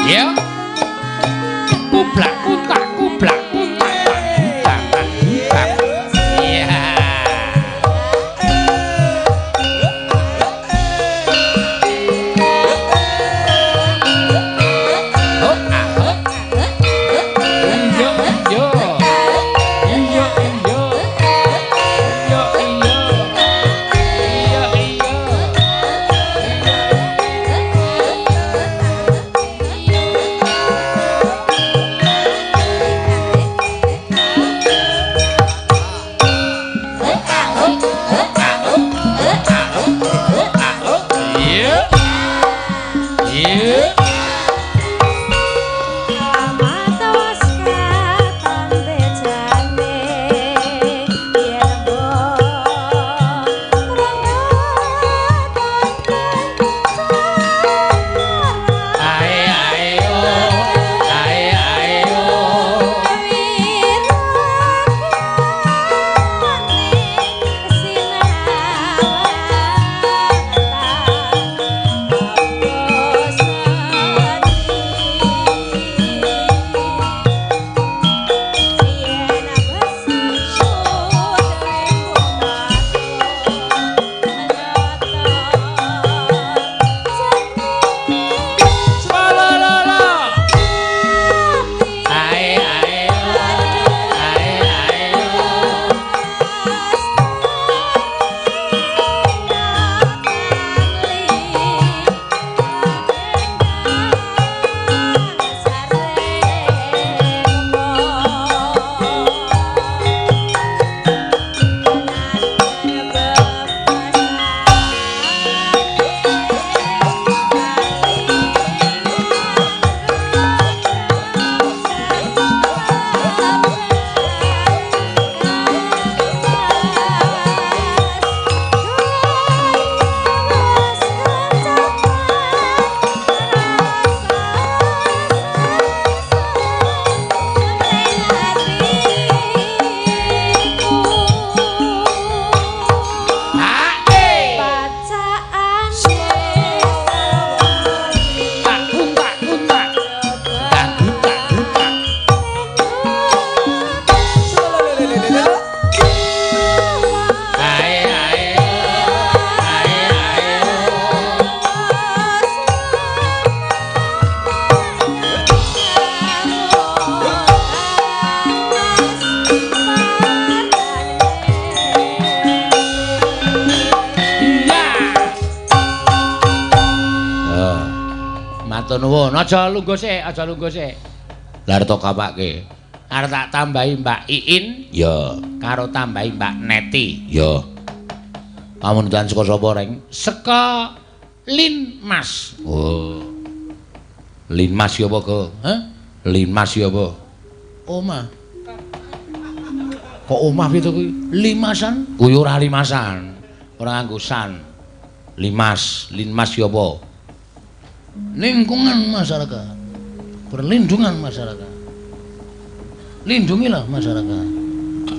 Ya. Kublak kuntak kublak kuntak tak tak tak. Iya. Oh, ah, oh. Iya, iya. Iya, iya. Iya, iya. Iya, iya. Iya. Iya. Matos katon bejane yen mbok Ae ae oh. Ae ae oh. Swalalala. Ae ae oh. Ae ae oh. Ae. Tak kuntak kuntak. Tak kuntak kuntak. Ae ae oh. Ae ae oh. Iya. Eh, matur nuwun. Aja lungguh sik, aja lungguh sik. Lah arep tak kapake. Arep tak tambahi Mbak Iin, ya, karo tambahi Mbak Neti, ya. Pamundutan saka sapa, Reng? Saka Linmas. Oh. Linmas ya apa, Go? Hah? Linmas ya apa? Omah. Kok omah piye to kuwi? Limasan? Kuwi ora limasan. Ora nganggo san. Limas, linmas ya apa? Lingkungan masyarakat. Perlindungan masyarakat. Lindungilah masyarakat.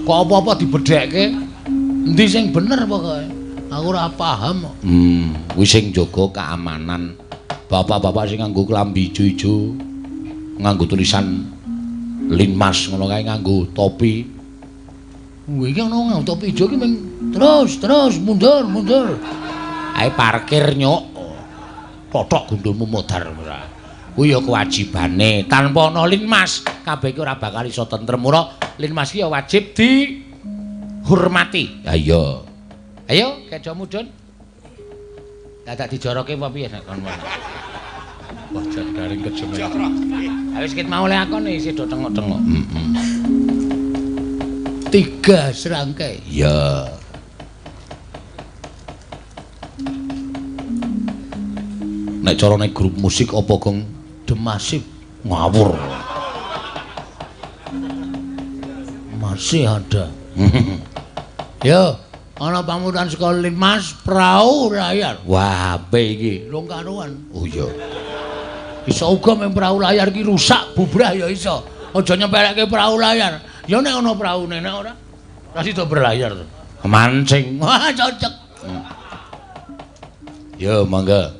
Kok apa-apa dibedhekke? Endi sing bener pokoke? Aku ora paham kok. Kuwi sing jaga keamanan. Bapak-bapak sing nganggo klambi ijo-ijo, nganggo tulisan Linmas ngono kae, nganggo topi. Kuwi iki ono nganggo topi ijo ki ming terus terus mundur mundur. Ae parkir nyuk. Totok gundulmu modar ora. Kuwi ya kewajibane. Tanpa ana Linmas, kabeh iki ora bakal iso tentrem ora. Linmas ki ya wajib dihormati. Ha iya. Ayo kejo mudhun. Dadak dijoroke apa piye nek kon ngono. Wah jan garing kejemen. Ha wis ket mau le akon isih do tengok-tengok. Heeh. 3 serangkai. Ya. Nek carane grup musik apa gong Demasif ngawur. Masih ada. Yo, ana pamutan saka Linmas prau layar. Wah, ape iki? Rong karuan. Oh iya. Iso uga mung prau layar ki rusak bubrah ya iso. Aja nyempelekke prau layar. Ya nek ana praune, nek ora ora sida berlayar. Mancing. Wah, cocok. Yo, mangga.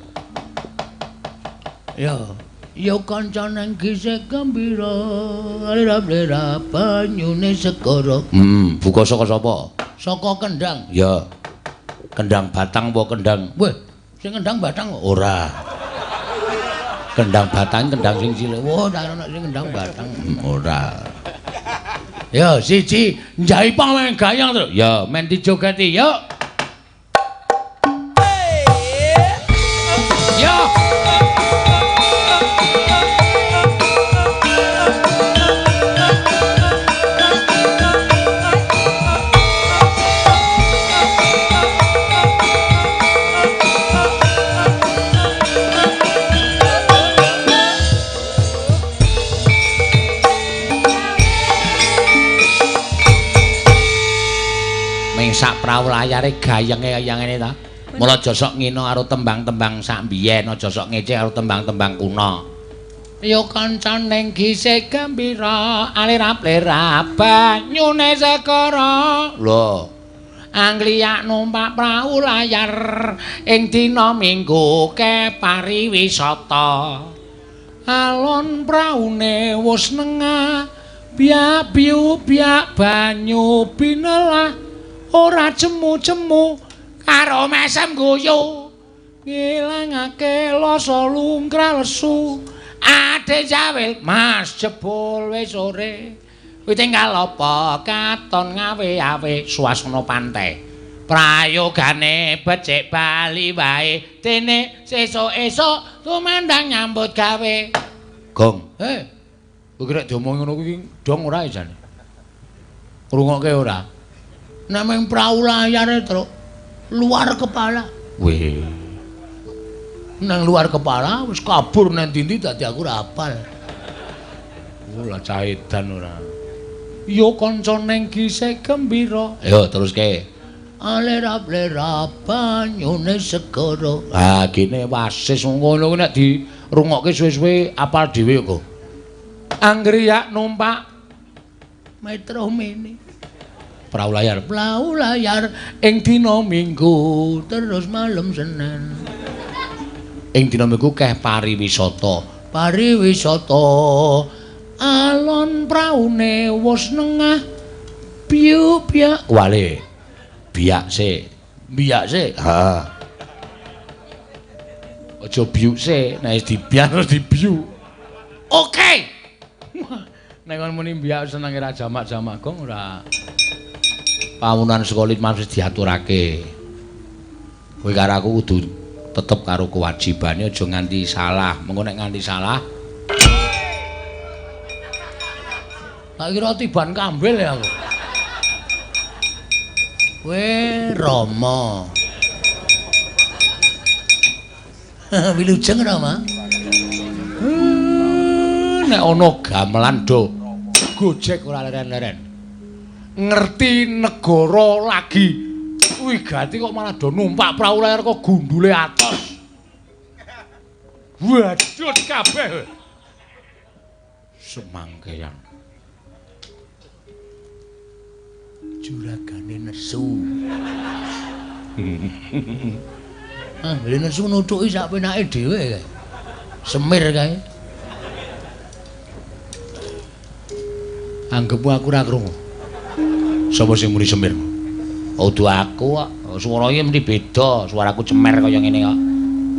Yo. Ya kanca nang gisik gembira, lira-lira banyune segara. Buka saka sapa? Saka Kendang. Ya. Kendang Batang apa Kendang? Weh, sing Kendang Batang kok? Ora. Kendang Batang kendang sing cilik. Wah, ora ana sing Kendang Batang. Ora. Ya, siji njaipong men gayeng terus. Ya, men dijogeti, yuk. Yo. Sak prau layare gayenge kaya ngene ta. Mula aja sok ngina karo tembang-tembang sak biyen, aja sok ngece karo tembang-tembang kuno. Ya kanca ning gisik gembira, alirap-lirap banyune segara. Lho. Angliyak numpak prau layar ing dina Minggu ke pariwisata. Alon praune wis nengah, biak-biu biak banyu binelah. Ora jemu-jemu karo mesem guyu ngilangake lasa lungkrah lesu ade jawil mas jebul wis sore kuwi tinggal apa katon ngawe-awe suasana pantai prayogane becik bali wae dene sesuk esuk tumandang nyambut gawe. Gong, kowe kira diomongi ngono kuwi dong ora jane ngrungokke ora? Nek mung prau layare, Truk, luar kepala. Weh. Nang luar kepala wis kabur nang ndi-ndi dadi aku ora hafal. Ora cah edan ora. Ya kanca ning gisik gembira. Yo teruske. Alirap-lirap banyune segara. Ah, gene wasis ngono kuwi nek dirungokke suwe-suwe apal dhewe kok. Anggriyak numpak Metro Mini. Prau layar, prau layar ing dina Minggu terus malam Senin. Ing dina Minggu keh pariwisata. Pariwisata alon praune wis nengah biu biak wale. Biak sik. Biak sik. Ha. Aja biuk sik, nek wis dibiak terus dibiu. Oke. Nek kon muni biak senenge ra jamak-jamak gong ora. Pawunan sekolah wis diaturake. Kowe karo aku kudu tetep karo kewajibane, aja nganti salah. Mengko nek nganti salah tak kira tiban kambil ya aku. Kowe Rama. Wilujeng Rama. Nek ana gamelan do gojek ora leren-leren. Ngerti negara lagi wigati kok malah do numpak prau layar kok gundule atos. Wadut kabeh. Semangkeyan. Juragane nesu. Ah, nesu nutuki sak penake dhewe kae. Semir kae. Anggepmu aku ora krungu. Sapa sing muni semir? Udu aku kok. Suara iki mesti beda, suaraku cemer kaya ngene kok.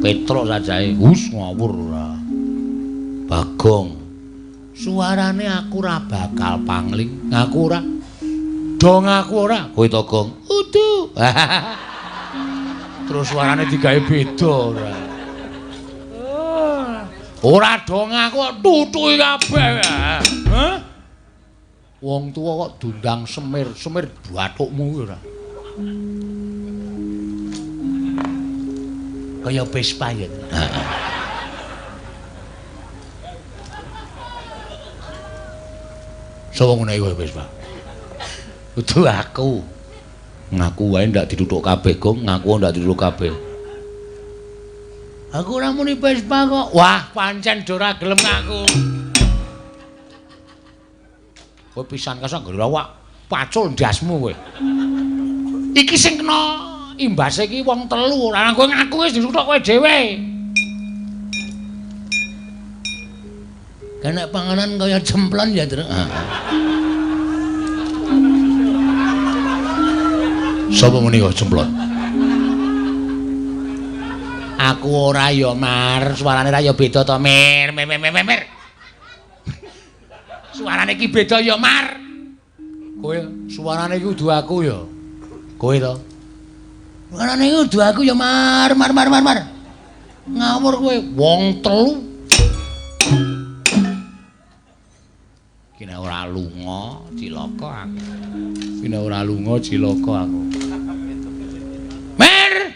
Petruk sajae. Hus ngawur ora. Bagong. Suarane aku ora bakal pangling. Ngaku ora? Do ngaku ora? Kowe to, Gong. Udu. Terus suarane digawe beda ora. Ora do ngaku tutuki kabeh. Hah? Wong tuwa kok dundang semir, semir bathukmu kuwi ora. Kaya Vespa ya. Heeh. Sapa ngono iku Vespa? Kudu aku. Ngaku wae ndak dituthuk kabeh, Gong, ngaku ndak dituthuk kabeh. Aku ora muni Vespa kok. Wah, pancen do ora gelem ngaku. Kowe pisan kasak nggo awak pacul ndasmu kowe. Iki sing kena imbase iki wong telu, ora kowe ngaku wis dituthuk kowe dhewe. Kena panganan kaya cemplon ya, Truk. Sapa menika cemplon? Aku ora ya, Mar. Suarane ra ya beda to, Mir. Mir, mir, mir, mir. Suarane iki beda ya, Mar. Kowe suarane iki kudu aku ya. Kowe to. Suarane iki kudu aku ya, Mar. Mar, Mar, Mar, Mar. Ngawur kowe wong telu. Iki nek ora lunga cilaka aku. Iki nek ora lunga cilaka aku. Mer.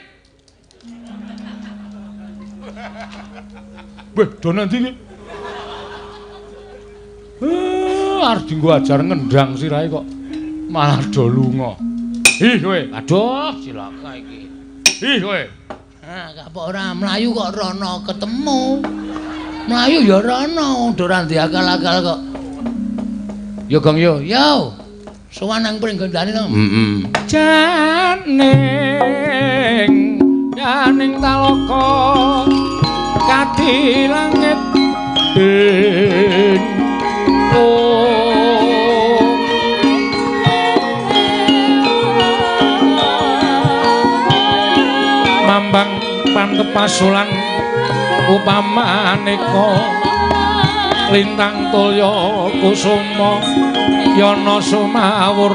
Weh, do nanti iki. Arep dienggo ajar ngendang sirahe kok malah do lunga. Ih kowe, aduh cilaka iki. Ih kowe. Ah, kapok ora mlayu kok rono ketemu. Mlayu ya rono, ora ndek akal-akal kok. Yo Gong yo, yo. Sowan nang pringgondane to. Heeh. Janing, janing taloka kadi langit mambang pantepasulan upamaneka lintang tulya kusuma yana sumawur.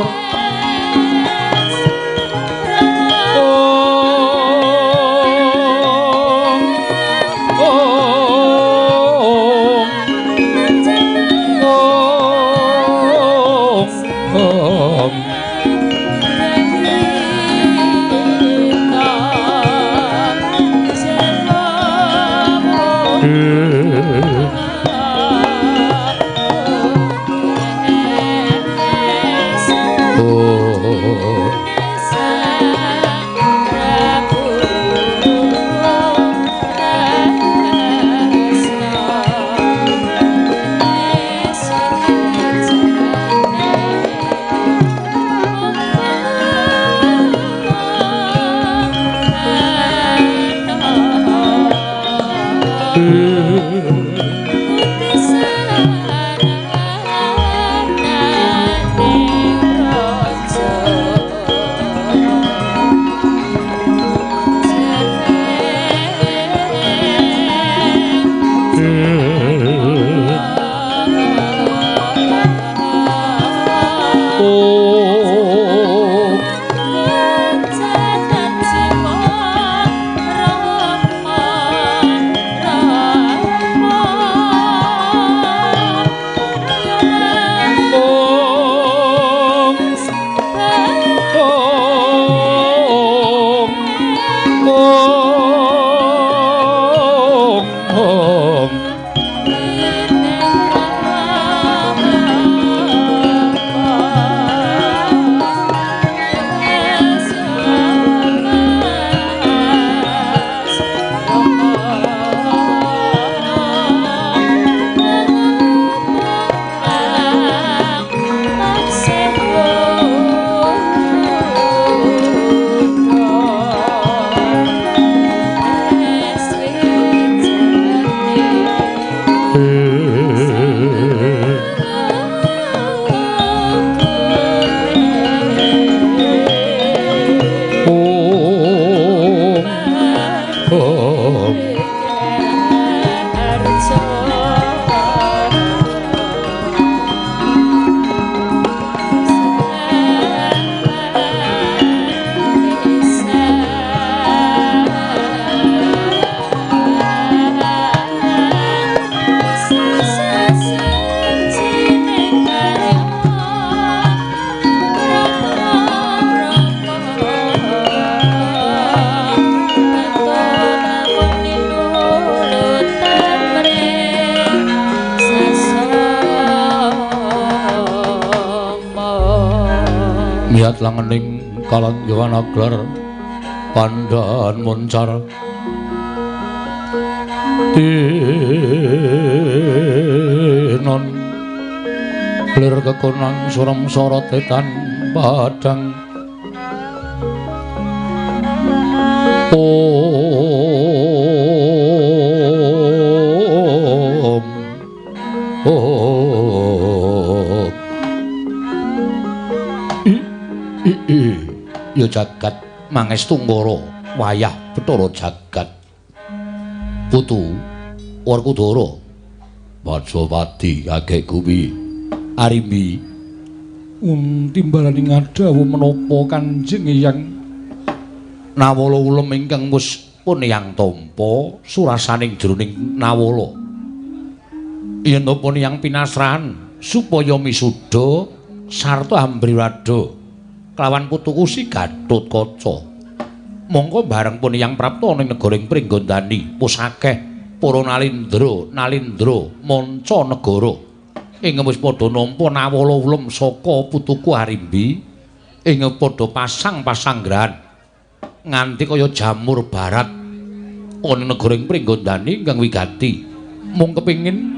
Miyat langening kalan yowana glar pandhan moncar tinon lir kekonang surem sorot etan padang. Om Om jagat Mangestungkara wayah Bathara jagat. Putu Werkudara Bajapati kakek kuwi Arimbi timbalane ngadhawuh menapa Kanjeng Hyang Nawala ulem ingkang wis pun yang tampa surasaning jroning nawala yen pun yang pinasrahan supaya misuda sarta ambriwada kelawan putuku si Gatotkaca mongko bareng pun yang prapta ning negara ing Pringgondani wis akeh para nalindra manca negara ing wis padha nampa nawala ulem saka putuku Arimbi ing padha pasang-pasanggrahan nganti kaya jamur barat ana negara ing Pringgondani ingkang wigati mung kepengin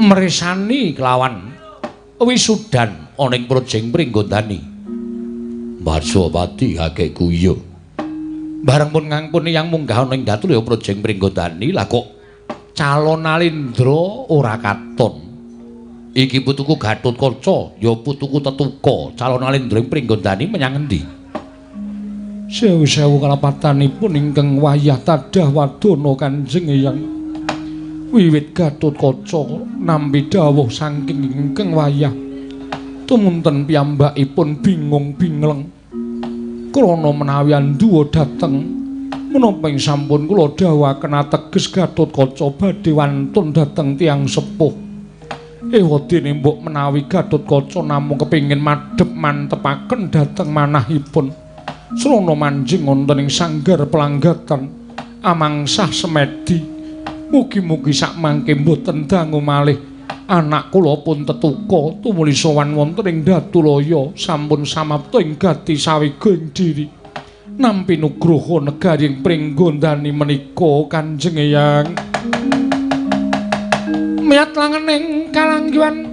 mresani kelawan wisudan ana ing projeng Pringgondani. Bajapati kakekku iya. Bareng pun ngangkun yang munggah ana ing Datulaya projeng Pringgondani lah kok calon Nalindra ora katon. Iki putuku Gatotkaca ya putuku Tetuka calon Nalindra ing Pringgondani menyang endi? Sewu-sewu kalapatanipun ingkang wayah tadah wadana Kanjeng Hyang wiwit Gatotkaca nampi dawuh saking ingkang wayah tumunten piyambakipun bingung bingleng krana menawi anduwa dhateng menapa ing sampun kula dawuhaken ateges Gatotkaca badhe wantun dhateng tiyang sepuh. Ewadene mbok menawi Gatotkaca namung kepengin madhep mantepaken dhateng manahipun srana manjing wonten ing sanggar pelanggatan amangsah semedi. Mugi-mugi sakmangke mboten dangu malih anak kula pun Tetuka tumuli sowan wonten ing Datulaya sampun samapta ing gati sawega ing diri nampi nugroho negari ing Pringgondani menika Kanjeng Hyang. Miyat langening kalanggihan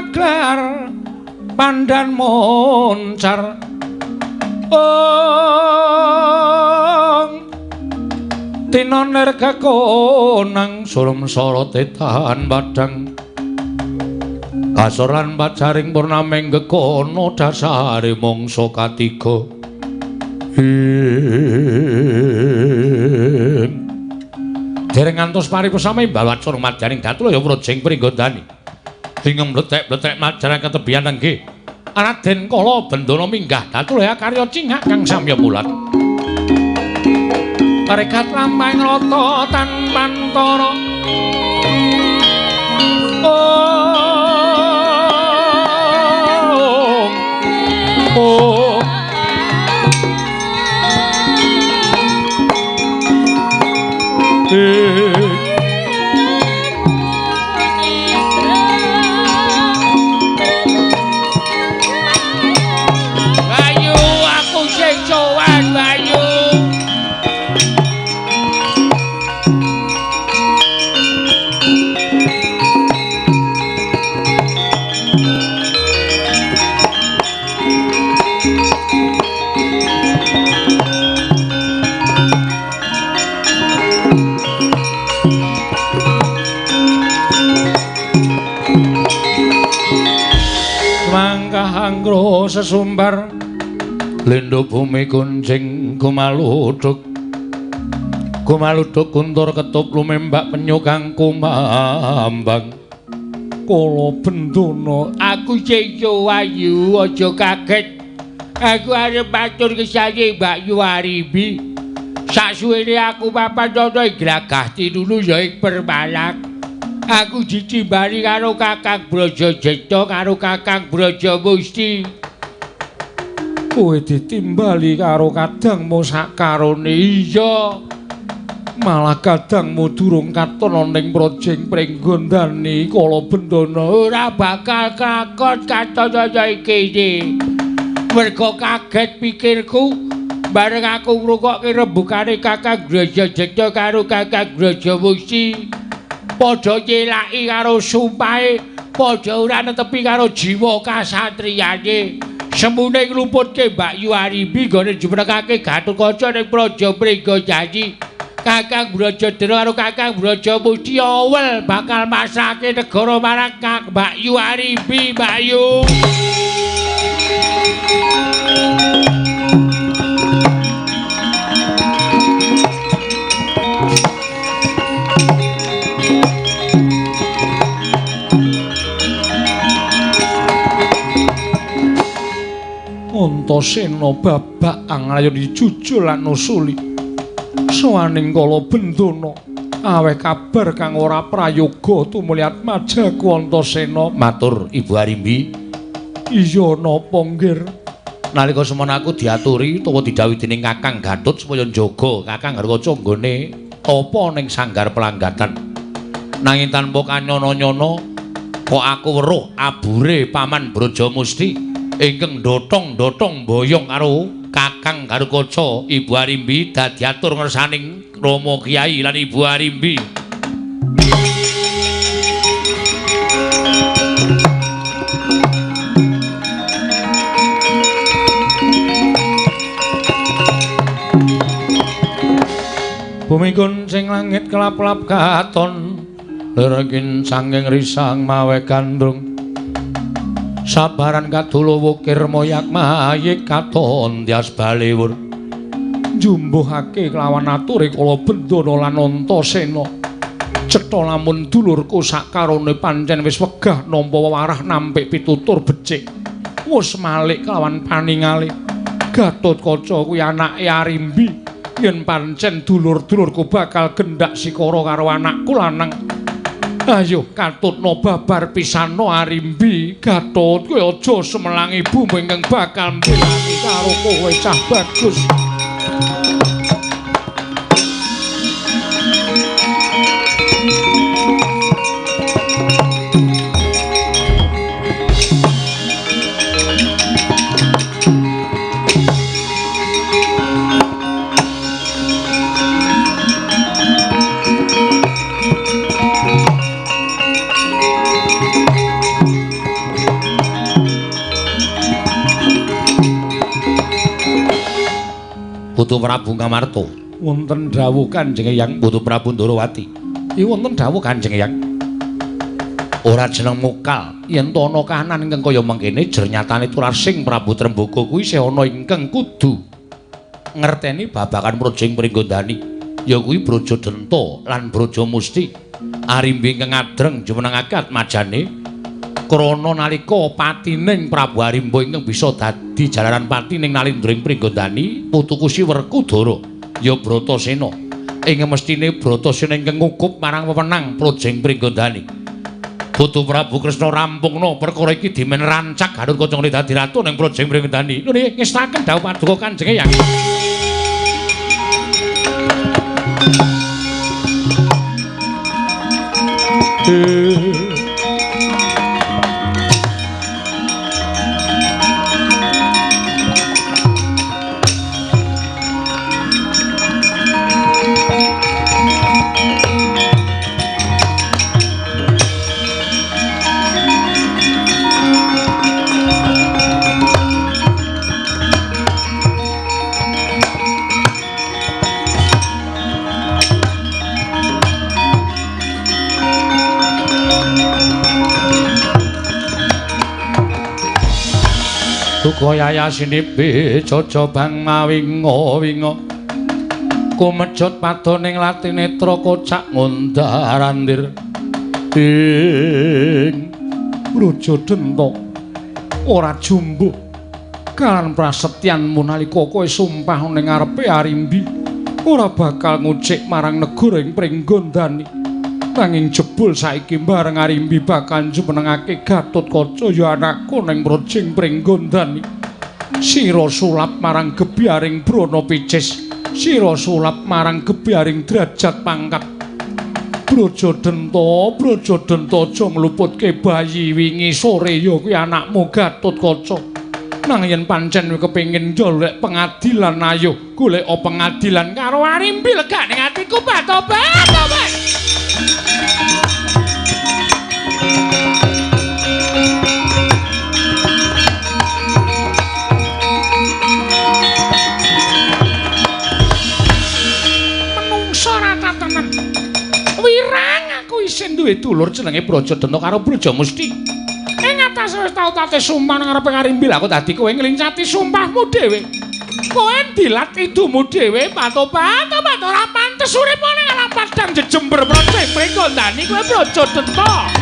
aglar pandan moncar ong tinoner kakonang surem sorote tahan padang kasoran pacaring purnaming gekono dasare mangsa katiga dereng ngantos paripesame imbal acara madyaning Datulaya projeng Pringgondani ing mletek-mletek majaran ketebian nenggih Raden Kala Bendana minggah Datulaya karya cingak kang samya mulat paregat lampahing rata tanpantara oh Bayu aku sing sowan Bayu. Mangkah sesumbar lindhu bumi kuncing gumaluduk gumaluduk kuntur ketup lumembak penyu kang kumambang Kala Bendana aku sing Ayu aja kaget aku arep matur kesane Mbak Yu Arimbi saksuwene aku papan ana ing Glagah Tinulu ya ing Permalak aku ditimbali karo Kakang Brajajeta karo Kakang Brajamusti. Kowe ditimbali karo kadangmu sakarone? Iya. Malah kadangmu durung katon ana ing projeng Pringgondani Kala Bendana ora bakal kakon katon ana iki. Mergo kaget pikirku bareng aku ngrungokke rembugane Kakang Brajajeta karo Kakang Brajamusti. Padha nyelaki karo sumpahe, padha ora netepi karo jiwa kasatriyane. Semune ngluputke Mbak Yu Arimbi nggone jumenengake Gatotkaca ning Praja Pringgondani. Kakang Brajadara karo Kakang Brajamusti awel bakal masrahke negara marang Kang Mbakyu Arimbi, Mbakyu. Antasena babak anglayon jujul lan nusuli. Sowaning kala bendana aweh kabar kang ora prayoga tumuli atmajaku Antasena. Matur Ibu Arimbi. Iya napa nggir? Nalika semono aku diaturi utawa didhawuhi dening Kakang Gatut supaya njaga Kakang Garkaca nggone tapa ning sanggar pelanggatan. Nanging tanpa kanyono-nyono kok aku weruh abure Paman Brajamusti ingkang dotong-dotong boyong karo Kakang Garkaca. Ibu Arimbi dadi atur ngersaning Rama Kyai lan Ibu Arimbi. Bumi kuncing langit kelap-kelap katon, lerengin sanging risang mawe gandrung. Sabaran kadula wukir moyak mayik katon tias baliwur. Jumbuhake kelawan ature kala bendana lan Antasena. Cetha lamun dulurku sakarone pancen wis wegah nampa wewarah nampik pitutur becik. Wis malik kelawan paningale. Gatotkaca kuwi anake Arimbi. Yen pancen dulur-dulurku bakal gendak sikara karo anakku lanang. Ayo katutno babar pisano Arimbi. Gatut kowe aja semelang ibumu ingkang bakal mbelani karo kowe cah bagus. Putu Prabu Ngamarta, wonten dawuh Kanjeng Eyang. Putu Prabu Ndorowati, iki wonten dawuh Kanjeng Eyang. Ora jeneng mukal yen to ana kahanan ingkang kaya mengkene, jernyatane turasing Prabu Trembaka kuwi isih ana ingkang kudu ngerteni babagan Projeng Pringgondani, ya kuwi Brajadenta lan Brajamusti. Arimbi ingkang adreng jumenengake atmajane krana nalika patining Prabu Arimba ingkang bisa dadi jalaran patining nalindring Pringgondani, putuku si Werkudara ya Bratasena. Ing mestine Bratasena ingkang ngukup marang wewenang Projeng Pringgondani. Putu Prabu Kresna rampungna perkara iki dimen rancak Gatotkaca ngene dadi ratu ning Projeng Pringgondani. Lho ngestaken dawuh paduka Kanjeng Eyang. Duka yayasinipi jajabang mawinga-winga kumejot padoning latinetra kocak ngundar-andir ing Brajadenta ora jumbuh kalan prasetyanmu nalika kowe sumpah ning ngarepe Arimbi ora bakal ngucik marang negara ing Pringgondani. Nanging jebul saiki bareng Arimbi bakal jumenengake Gatotkaca ya anakku ning Projeng Pringgondani. Sira sulap marang gebyaring Brana Picis, sira sulap marang gebyaring derajat pangkat. Brajadenta, Brajadenta aja ngluputke bayi wingi sore ya kuwi anakmu Gatotkaca. Nang yen pancen kepengin golek pengadilan ayo golek pengadilan karo Arimbi legane atiku batobat tobat. Menungsa Aku isin duwe dulur jenenge Brajadenta karo Brajamusti. Ing atase wis tau tate sumpah nang ngarepe Arimbi, lha kok dadi kowe nglincati sumpahmu dhewe. Kowe dilat idumu dhewe, patopat ora pantes urip ning alam padang jejember praja Pringgondani kowe Brajadenta.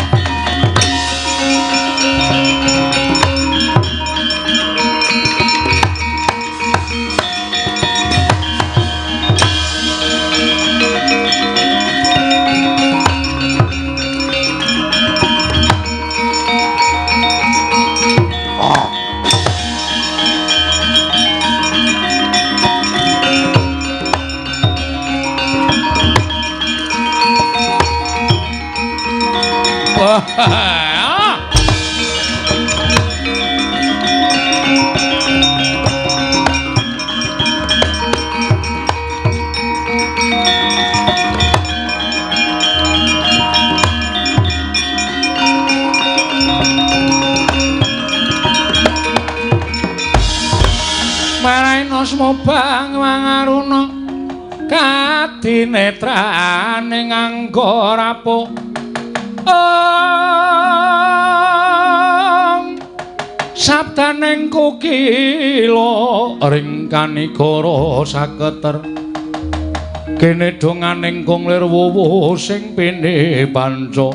Maraina smobang mangaruna kadinetrane nganggo rapuh. Sabdaning kokila ring kanigara saketer kene donganing kong lir wuwuh sing pene panca.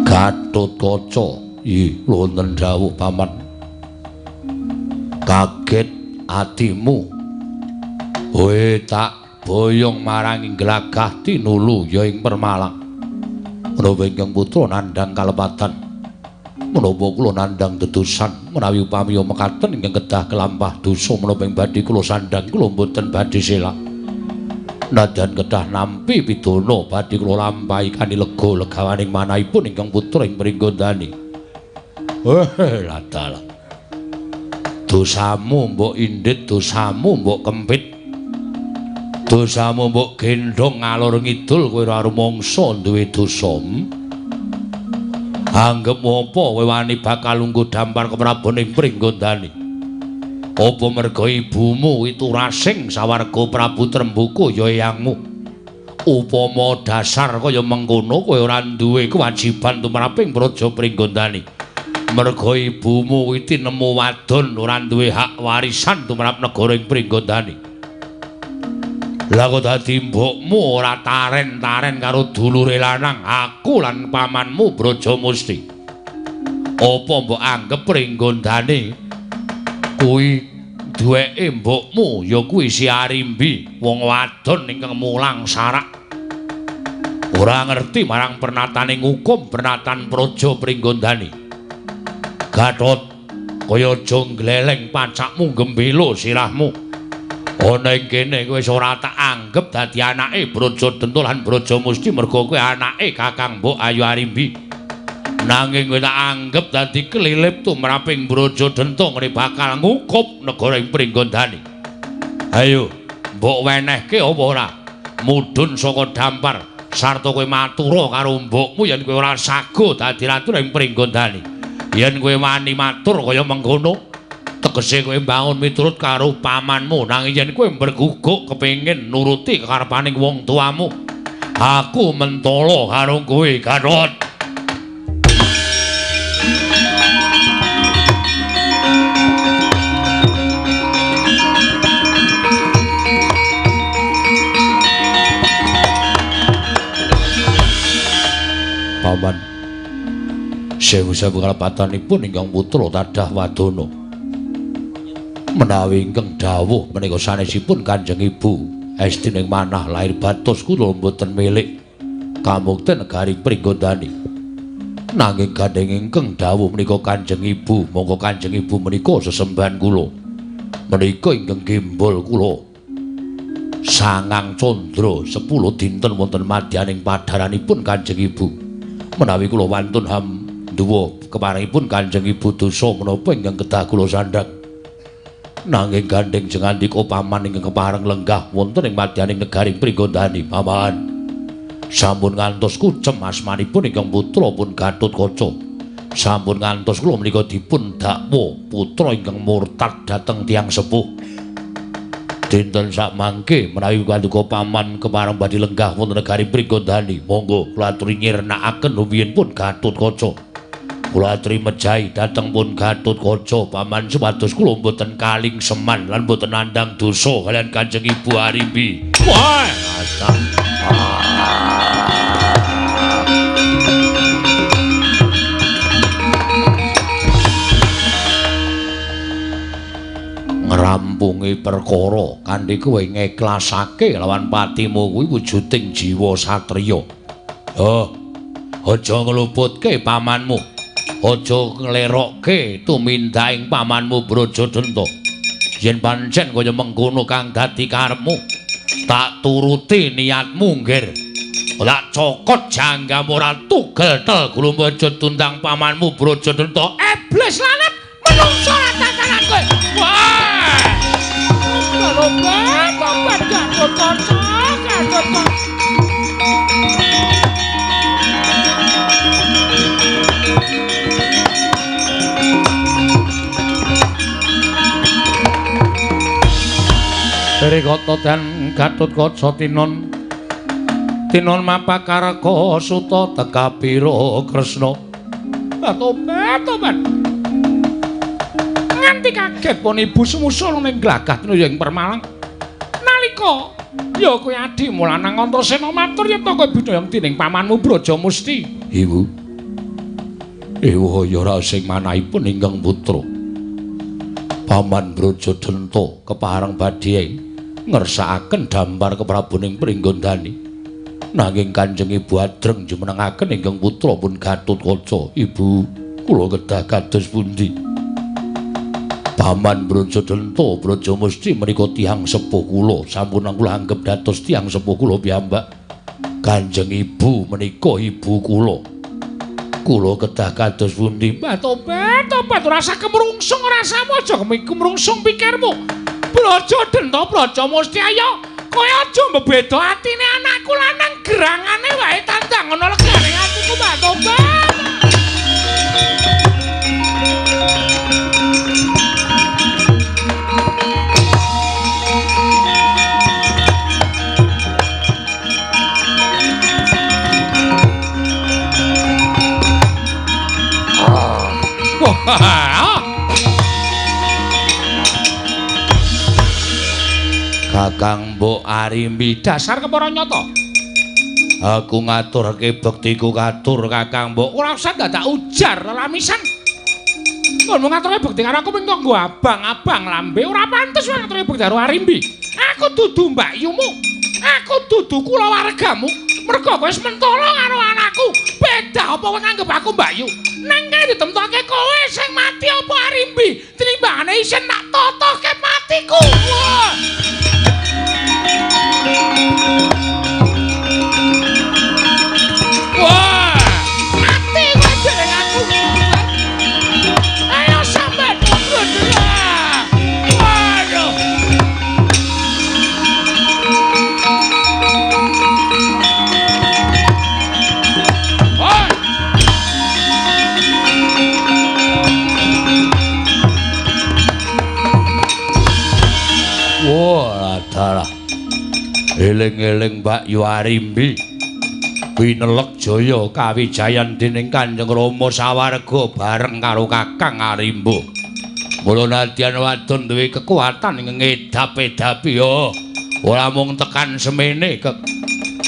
Gatotkaca, wonten dawuh paman. Kaget atimu kowe tak boyong marang glagah tinulu ya ing Permalang. Menapa ingkang putra nandhang kalepatan, menapa kula nandhang dedusan, menawi upami mekaten ingkang kedah kelampah dosa menapa ing badhe kula sandhang kula mboten badhe selak. Nadyan kedah nampi pidana badhe kula lampahi kanthi lega legawaning manahipun ingkang putra ing Pringgondani. Ladalah. Dosamu mbok indit, dosamu mbok kempit. Dosamu mbok gendhong ngalor ngidul kowe ora rumangsa duwe dosa. Anggep apa kowe wani bakal lungguh dampar keprabon ing Pringgondani? Apa merga ibumu iturasing sawarga Prabu Trembuka ya eyangmu? Upama dasar kaya mengkono kowe ora duwe kewajiban tumraping praja Pringgondani. Merga ibumu kuwi tinemu wadon ora duwe hak warisan tumrap negara ing Pringgondani. Lah kok dadi mbokmu ora taren-taren karo dulure lanang aku lan pamanmu Brajamusti. Apa mbok anggep Pringgondani kuwi duweke mbokmu ya kuwi si Arimbi, wong wadon ingkang mulang sarak. Ora ngerti marang pernatane ngukum pernatan praja Pringgondani. Gatot, kaya aja ngleleng pacakmu gembelo sirahmu. Ana ing kene kowe wis ora tak anggep dadi anake Brajadenta lan Brajamusti merga kowe anake Kakang Mbok Ayu Arimbi. Nanging kowe tak anggep dadi kelilip tumraping Brajadenta ngene bakal ngukup negara ing Pringgondani. Ayo, mbok wenehke apa ora? Mudhun saka dampar sarta kowe matura karo mbokmu yen kowe ora sago dadi ratu ing Pringgondani. Yen kowe wani matur kaya mengkono, tegese kowe mbangun miturut karo pamanmu, nanging yen kowe mberguguk kepengin nuruti kekarepaning wong tuamu, aku mentolo karo kowe, Gatot. Paman, sewu-sewu kalepatanipun ingkang putra tadah wadana. Menawi ingkang dawuh menika sanesipun Kanjeng Ibu esti ning manah lahir batos kula mboten milik kamukten negari Pringgondani. Nanging gandheng ingkang dawuh menika Kanjeng Ibu, monggo Kanjeng Ibu menika sesembahan kula. Menika ingkang gembol kula sangang candra 10 dinten wonten madyaning padharanipun Kanjeng Ibu. Menawi kula wantun hamduwa keparengipun Kanjeng Ibu dosa menapa ingkang kedah kula sandhang. Nanging gandheng jengandika paman ingkang kepareng lenggah wonten ing madyaning negari Pringgondani. Paman, sampun ngantos kucem asmanipun ingkang putra pun Gatotkaca. Sampun ngantos kula menika dipun dakwa putra ingkang murtad dhateng tiyang sepuh. Dinten sakmangke menawi paduka paman kepareng badhe lenggah wonten negari Pringgondani, monggo kula aturi nyirnakaken rumiyin pun Gatotkaca. Kula aturi mejahi dhateng pun Gatotkaca paman supados kula mboten kaling seman lan mboten nandhang dosa kaliyan Kanjeng Ibu Arimbi. Wah, ngrampungi perkara kanthi kowe ngeklasake lawan patimu kuwi wujuding jiwa satriya. Oh, aja ngluputke pamanmu. Aja nglerokke tumindaking pamanmu Brajadenta. Yen pancen kaya mengkono kang dadi karepmu, tak turuti niatmu nggir. Tak cokot janggamu ora tugel tel gulung aja tundang pamanmu Brajadenta. Iblis lanat menungso tatanan kowe. Wah! Tobat, tobat, Gatotkaca, Gatotkaca. Rikata dan Gatotkaca tinon tinon mapakarka suta tekapira Kresna. Tobat, tobat. Nganti kaget pun ibu sumusul ning glagah tinuya ing Permalang. Nalika ya kowe adhimu lanang Antasena matur yen to kowe binayang dening pamanmu Brajamusti. Ibu. Ewa ya ora sing manahipun ingkang putra. Paman Brajadenta kepareng badhe ngersakaken dampar keprabuning Pringgondani. Nanging Kanjeng Ibu Adreng jumenengaken ingkang putra pun Gatotkaca. Ibu, kula kedah kados pundi? Paman Brajadenta Brajamusti menika tiyang sepuh kula, sampun kula anggep dados tiyang sepuh kula piyambak. Kanjeng Ibu menika ibu kula. Kula kedah kados pundi? Tobat, tobat, ora usah kemrungsung rasamu, aja kemrungsung pikirmu. Brajadenta Brajamusti ayo, kowe aja mbebeda atine anakku lanang gerangane wae tandang ana legane atiku, Mbak Tobat. Kakang Mbok Arimbi dasar kepara nyata. Aku ngaturke bektiku katur Kakang Mbok. Ora usah dadak ujar lelamisan. Nggonmu ngaturke bekti karo aku mung nggo abang-abang lambe ora pantes wae ngaturke bekti karo Arimbi. Aku dudu mbakyumu. Aku dudu kulawargamu. Mergo kowe wis mentolo karo anakku. Beda apa kowe nganggep aku mbakyu? Nang kene ditemtoke kowe sing mati apa Arimbi? Tinimbangane isin nak totohke matiku. Wah. Wah, mati kowe dereng aku. Ayo sampe turun. Waduh. Woi. Wah, dalah. Eling-eling Mbak Yu Arimbi winelek jaya kawijayan dening Kanjeng Rama sawarga bareng karo Kakang Arimba. Mula nadyan wadon duwe kekuatan ngedap-edapi ya ora mung tekan semene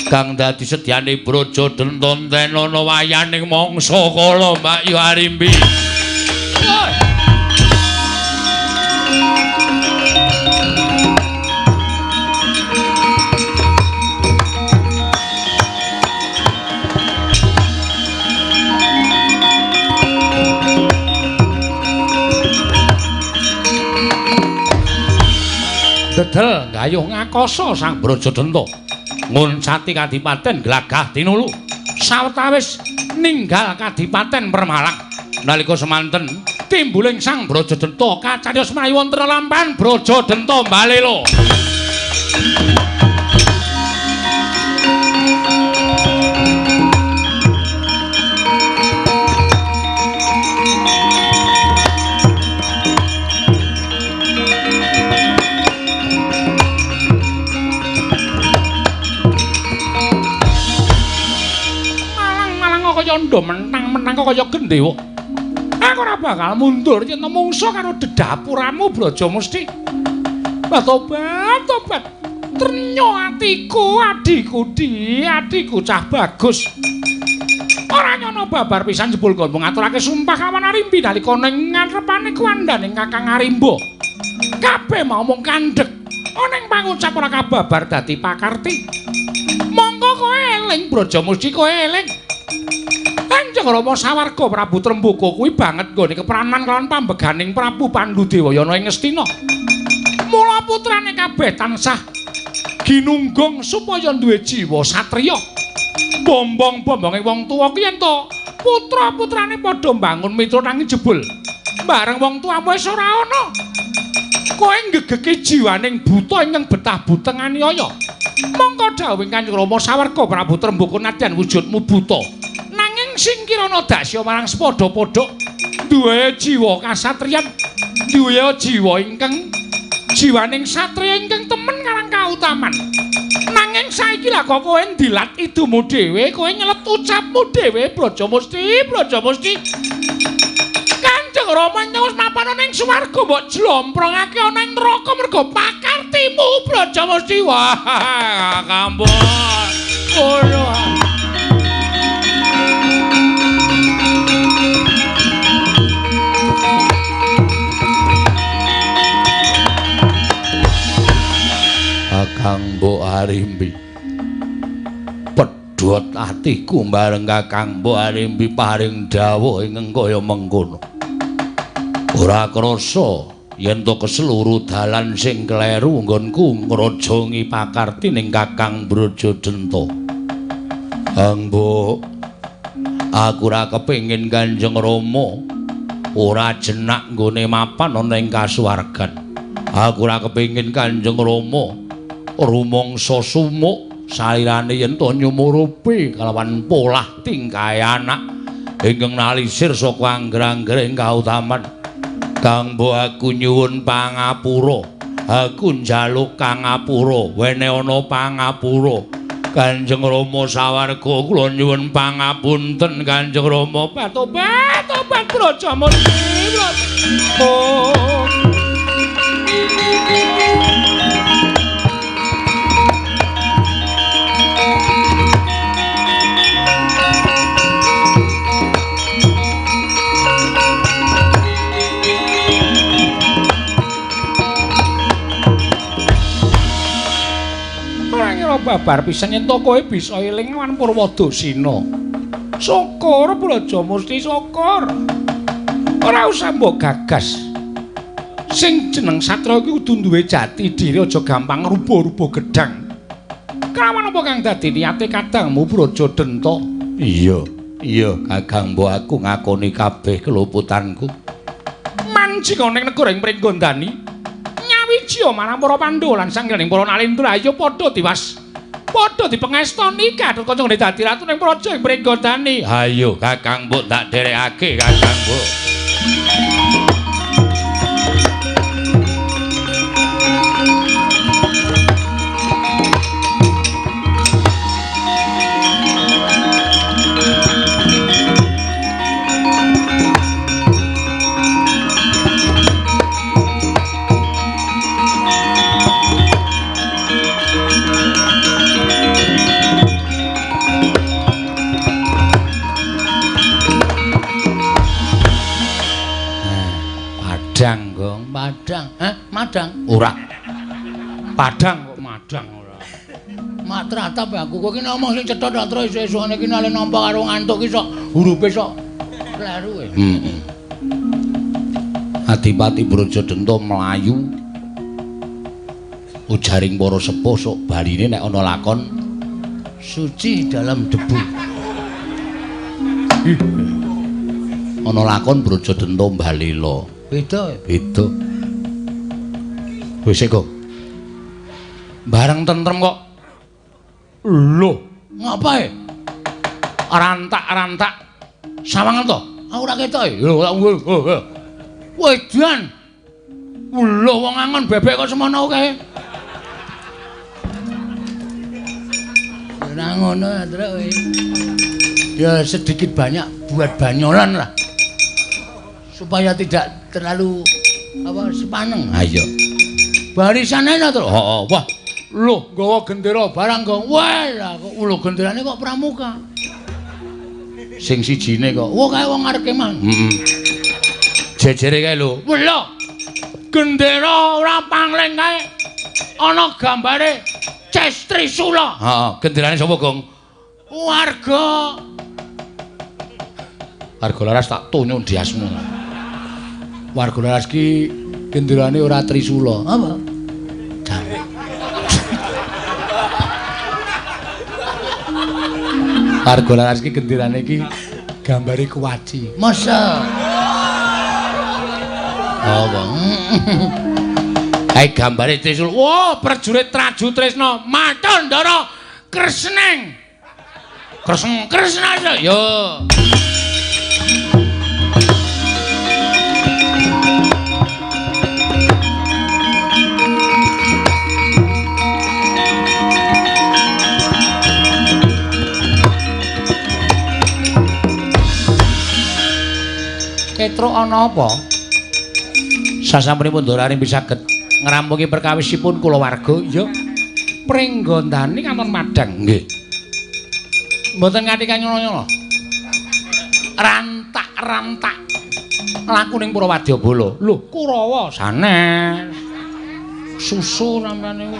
kang dadi sedyane Brajadenta enten ana wayaning mangsa kala Mbak Yu Arimbi. Dedel gayuh ngakoso Sang Brajadenta nguncati kadipaten Glagah Tinulu sawetawis ninggal kadipaten Permalang. Nalika semanten timbuling Sang Brajadenta kacariyos menawi wonten lampahan Brajadenta mbalela. kandha mentang-mentang kok kaya gendhewa. Aku ora bakal mundur yen mungsa karo dedapuramu Brajamusti. Tobat, tobat. Trenyo atiku, adhiku di, adhiku cah bagus. Ora nyono babar pisan jebul nggonmu ngaturake sumpah kawan Arimbi nalika ning ngarepane kuwandane Kakang Arimba. Kabeh mau mung kandhek. Ana ing pangucap ora kababar dadi pakarti. Monggo kowe eling Brajamusti, kowe eling. Kanjeng Rama sawarga Prabu Trembaka kuwi banget nggone kepranan kelawan pambeganing Prabu Pandudewayana ing Ngastina. Mula putrane kabeh tansah ginunggung supaya duwe jiwa satriya. Bombong-bombonge wong tuwa ki yen to putra-putrane padha mbangun mitra nanging jebul bareng wong tuamu wis ora ana. Kowe nggegeki jiwaning buta ingkang betah buteng aniaya. Mongko dawuhing Kanjeng Rama sawarga Prabu Trembaka nadyan wujudmu buta. Nanging sing kirana dasya marang sepadha-padha duwe jiwa kasatriyan, duwe jiwa ingkang jiwaning satriya ingkang temen karang kautaman. Nanging saiki lah kok kowe ndilat idumu dhewe, kowe nyelet ucapmu dhewe Brajamusti, Brajamusti. Kanjeng Rama ingkang wis mapan ana ing swarga mbok jlomprongake ana ing neraka merga pakartimu Brajamusti. Wah, kampun. Ngono. Kakang Mbok Arimbi, pedhot atiku bareng Kakang Mbok Arimbi paring dawuh ingkang kaya mengkono. Ora krasa yen to keseluruh dalan sing kleru nggonku ngrajangi pakarti ning Kakang Brajadenta. Kang Mbok, aku ora kepengin Kanjeng Rama ora jenak nggone mapan ana ing kasuwargan. Aku ora kepengin Kanjeng Rama rumangsa sumuk salirane yen to nyumurupi kalawan polah tingkahe anak ingkang nalisir saka angger-angger ing kautaman. Kang Mbok, aku nyuwun pangapura, aku njaluk kangapura, wene ana pangapura. Kanjeng Rama sawarga kula nyuwun pangapunten Kanjeng Rama. Tobat, tobat Brajamusti. Oh. Babar pisan yen to kowe bisa eling lan Purwadasina. Syukur Brajamusti, syukur. Ora usah mbok gagas. Sing jeneng satriya iki kudu duwe jati diri, aja gampang rubuh-rubuh gedang. Kelawan apa kang dadi niate kadangmu Brajadenta? Iya, iya Kakang Mbok, aku ngakoni kabeh keluputanku. Manjing ana ing negara ing Pringgondani, nyawijiya marang para Pandhawa lan sanghyang para Nalendra, ayo padha tiwas. Padha dipengestoni Gatotkaca nggone dadi ratu ning praja ing Pringgondani. Hayo Kakang Mbok tak dherekake Kakang Mbok. Padang, Gong, padang. Hah? Madang? Ora. Padang kok madang ora. Matratap aku kowe iki ngomong sing cetha tak terus esuk-esukane iki nale nampa karo ngantuk ki sok hurufe sok kleru kowe. Heeh. Adipati Brajadenta mlayu ujaring para sepuh sok baline nek ana lakon suci dalam debu. Ana lakon Brajadenta mbalela. Beda. Beda. Wis kok. Bareng tentrem kok. Lho, ngapae? Rantak-rantak. Sawangan to? Aku ora ketok e. Lho, Wedan. Lho, wong angon bebek kok semono kae. Ora ngono, Truk kowe. Ya sedikit banyak buat banyolan lah. Supaya tidak terlalu apa sepaneng. Ayo. Barisane to. Heeh. Wah, lho nggawa gendera barang kok. Wah, lah kok lho genderane kok pramuka. Sing sijine kok, wah kae wong arep kemah. Heeh. Jejere kae lho. Wah lho. Gendera ora pangling kae. Ana gambare Ces Trisula. Heeh, genderane sapa, Gong? Warga Warga Laras tak tonyo ndiasmu. Warga Laras ki genderane ora Trisula. Apa? Warga Laras ki genderane ki gambare kuwaci. Masa? Apa? Kae gambare Trisula. Wah, prajurit Traju Tresna, matur Ndara Kresneng. Kresna Kresna yo. Petruk ana apa? Sasampunipun Ndorani saged ngrampungi perkawisipun kulawarga ya pringgondani kanton madhang nggih. Mboten nganti kanyono-nyono. Rantak-rantak laku ning Purwadyabala. Lho, Kurawa sanes. Susu sampeyan niku.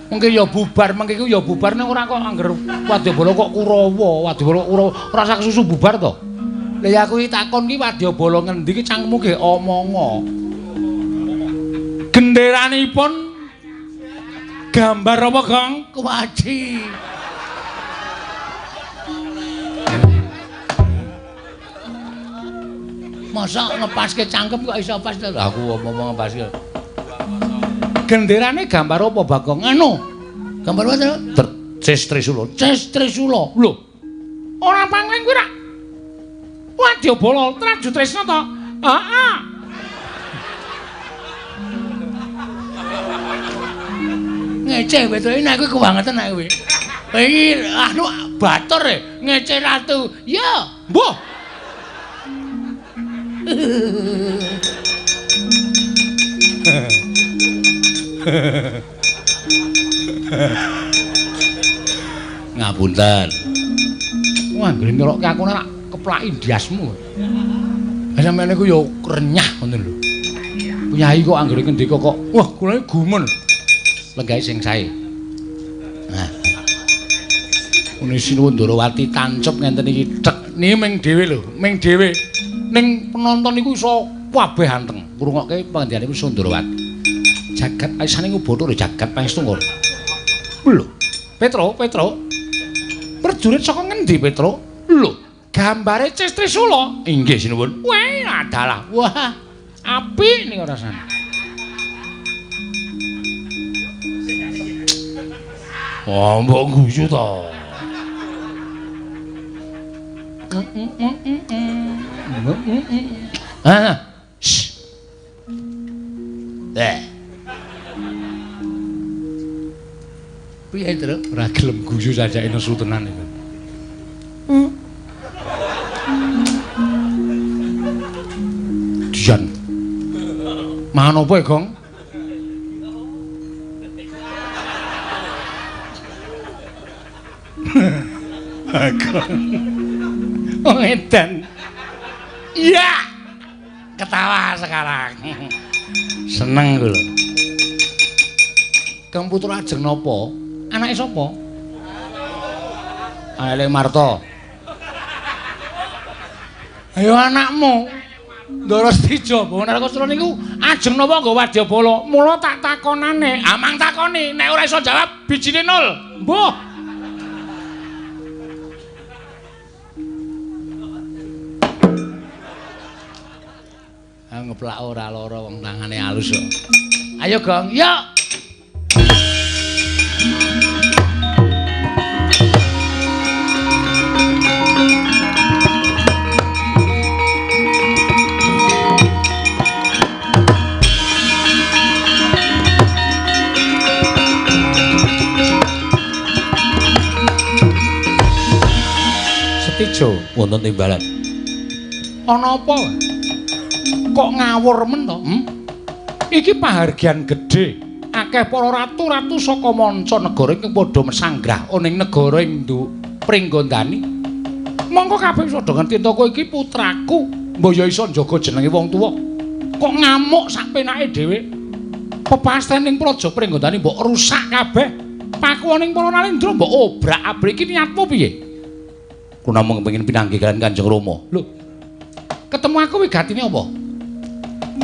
Mengke ya bubar, mengke ku ya bubar ning ora kok angger Wadyabala kok Kurawa, Wadyabala Kurawa ora sak susu bubar to. Lah ya aku iki takon ki Wadyabala ngendi ki cangkemmu ge omonga. Genderanipun gambar apa, Gong? Kuwaci. Masa ngepaske cangkem kok iso pas to? Aku omong ngepaske. Genderane gambar apa, Bagong? Anu. Gambar apa to? Ces Trisula. Ces Trisula. Lho. Ora pangling kuwi ra. Wadyabala Traju Tresna to? Heeh. Ngece wedoke nek kuwi kebangetan nek kuwi. Iki anu batur e, ngece ratu. Ya, mbuh. Ngapunten. Wah, anggere nyelokke aku nek keplaki ndiasmu. Lah sampeyan niku ya renyah ngono lho. Priyayi kok anggere ngendika kok, wah kula iki gumun. Lenggahe sing sae. Nah. Muni Sinuwun Ndorowati tancep ngenten iki tek niki ming dhewe lho, ming dhewe. Ning penonton niku iso kabeh anteng ngrungokke pangendikane Sundrawati. Jagat aisane nguboto lho jagat pangestu ngono. Lho, Petro, Petro. Prajurit saka ngendi, Petro? Lho, gambare Ces Trisula. Inggih, sinuwun. Wah, adalah. Wah, apik niku rasane. Wah, mbok guyu to. Ah. Shh. Eh. Piye, Truk? Ora gelem guyu sajake nesu tenan iku. Dian. Mangan apa, Gong? Bagong. Oh, edan. Iya. Ketawa sekarang. Seneng lho. Kang Putra Ajeng napa? Anake sapa? Anake Marta. Ayo anakmu. Ndara Stijo, Bawana Narkasura niku ajeng napa nggo wadyabala? Mula tak takonane. Amang takoni, nek ora iso jawab bijine nol. Mbuh. Ngeplak ora lara wong tangane alus kok. Ayo Gong, yuk. Setijo wonten timbalan. Ana apa? Kok ngawur men to? Iki pahargyan gedhe. Akeh para ratu-ratu saka manca negara iki padha mesanggrah ana ing negara ing Pringgondani. Mongko kabeh wis padha ngerti to kowe iki putraku, mbok ya iso njaga jenenge wong tuwa. Kok ngamuk sak penake dhewe? Pepasten ing Praja Pringgondani mbok rusak kabeh. Pakuwoning para Nalendra mbok obrak-abrik iki niatmu piye? Kula namung kepengin pinanggih kaliyan Kanjeng Rama. Lho. Ketemu aku wigatine apa?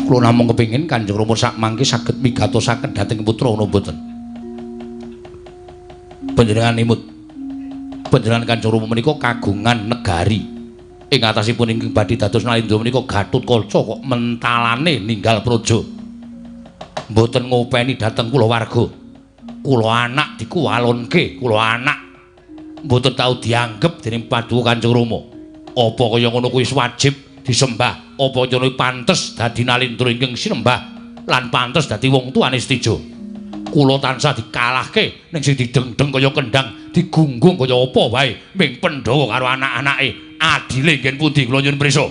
Kula namung kepengin Kanjeng Rama sak mangke saged migatosaken dhateng putra napa mboten. Panjenengan imut. Panjenengan Kanjeng Rama menika kagungan negari. Ing atasipun ingkang badhe dados Nalendra menika Gatotkaca kok mentalane ninggal praja. Mboten ngopeni dhateng kulawarga. Kula anak dikuwalonke, kula anak mboten tau dianggep dening Paduka Kanjeng Rama. Apa kaya ngono kuwi wajib disembah, apa ngono pantes dadi Nalendra ingkang sinembah lan pantes dadi wong tuane Setija. Kula tansah dikalahke ning sing didengdeng kaya kendhang, digunggung kaya apa wae ming Pandhawa karo anak-anake. Adile ngen pundi kula nyuwun prisa.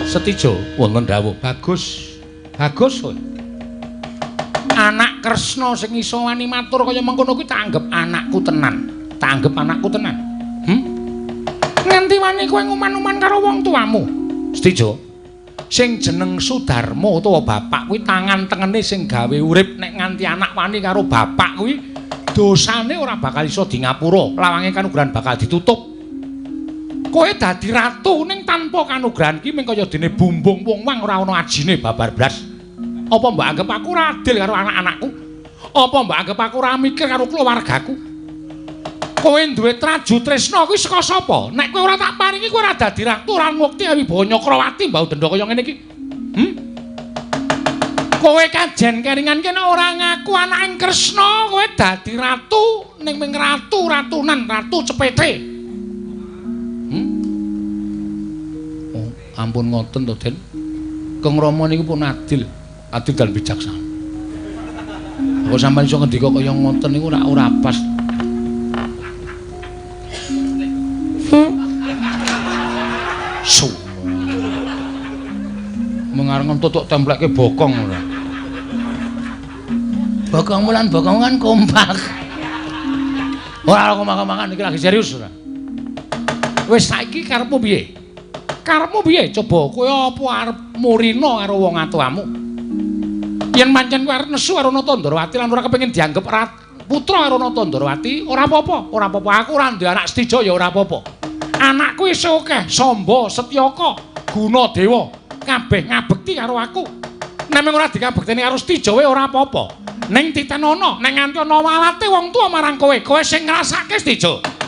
Setijo wonten dawuh. Bagus. Bagus kowe. Anak Kresna sing iso wani matur kaya mengkono kuwi tak anggep anakku tenan. Tak anggep anakku tenan. Nganti wani kowe nguman-uman karo wong tuamu. Setijo. Sing jeneng Sudarma utawa bapak kuwi tangan tengene sing gawe urip. Nek nganti anak wani karo bapak kuwi dosane ora bakal iso di ngapura. Lawange kanugrahan bakal ditutup. Kowe dadi ratu ning tanpa kanugrahan ki mung kaya dene bumbung wong wang ora ana ajine babar blas. Apa mbok anggep aku ora adil karo anak-anakku? Apa mbok anggep aku ora mikir karo keluargaku? Kowe duwe traju tresna kuwi saka sapa? Nek kowe ora tak paringi kowe ora dadi ratu, ora ngukti wibawa Nyakrawati mbau denda kaya ngene iki. Kowe kajen keringan kene ora ngaku anake Kresna, kowe dadi ratu ning ming ratu-ratunan, ratu cepete. Oh, ampun ngoten to, Den. Kang Rama niku pun adil, adil dan bijaksana. Kok sampeyan iso ngendika kaya ngoten niku ora pas. Su. Mengareng tutuk templekke bokong ora. Bokongmu lan bokongmu kan kompak. Ora kompak-kompakan iki lagi serius ora. Wis saiki karepmu piye? Karepmu piye? Coba kowe apa arep murina karo wong atuamu? Yen pancen kowe arep nesu karo Nata Ndrawati lan ora kepengin dianggep putra karo Nata Ndrawati, ora apa-apa, ora apa-apa. Aku ora duwe anak Setija ya ora apa-apa. Anakku isih akeh, Samba, Setyaka, Gunadewa, kabeh ngabekti karo aku. Nek mung ora dikabekteni karo Setija wae ora apa-apa. Ning titenono, nek nganti ana walate wong tuwa marang kowe, kowe sing ngrasake Setija.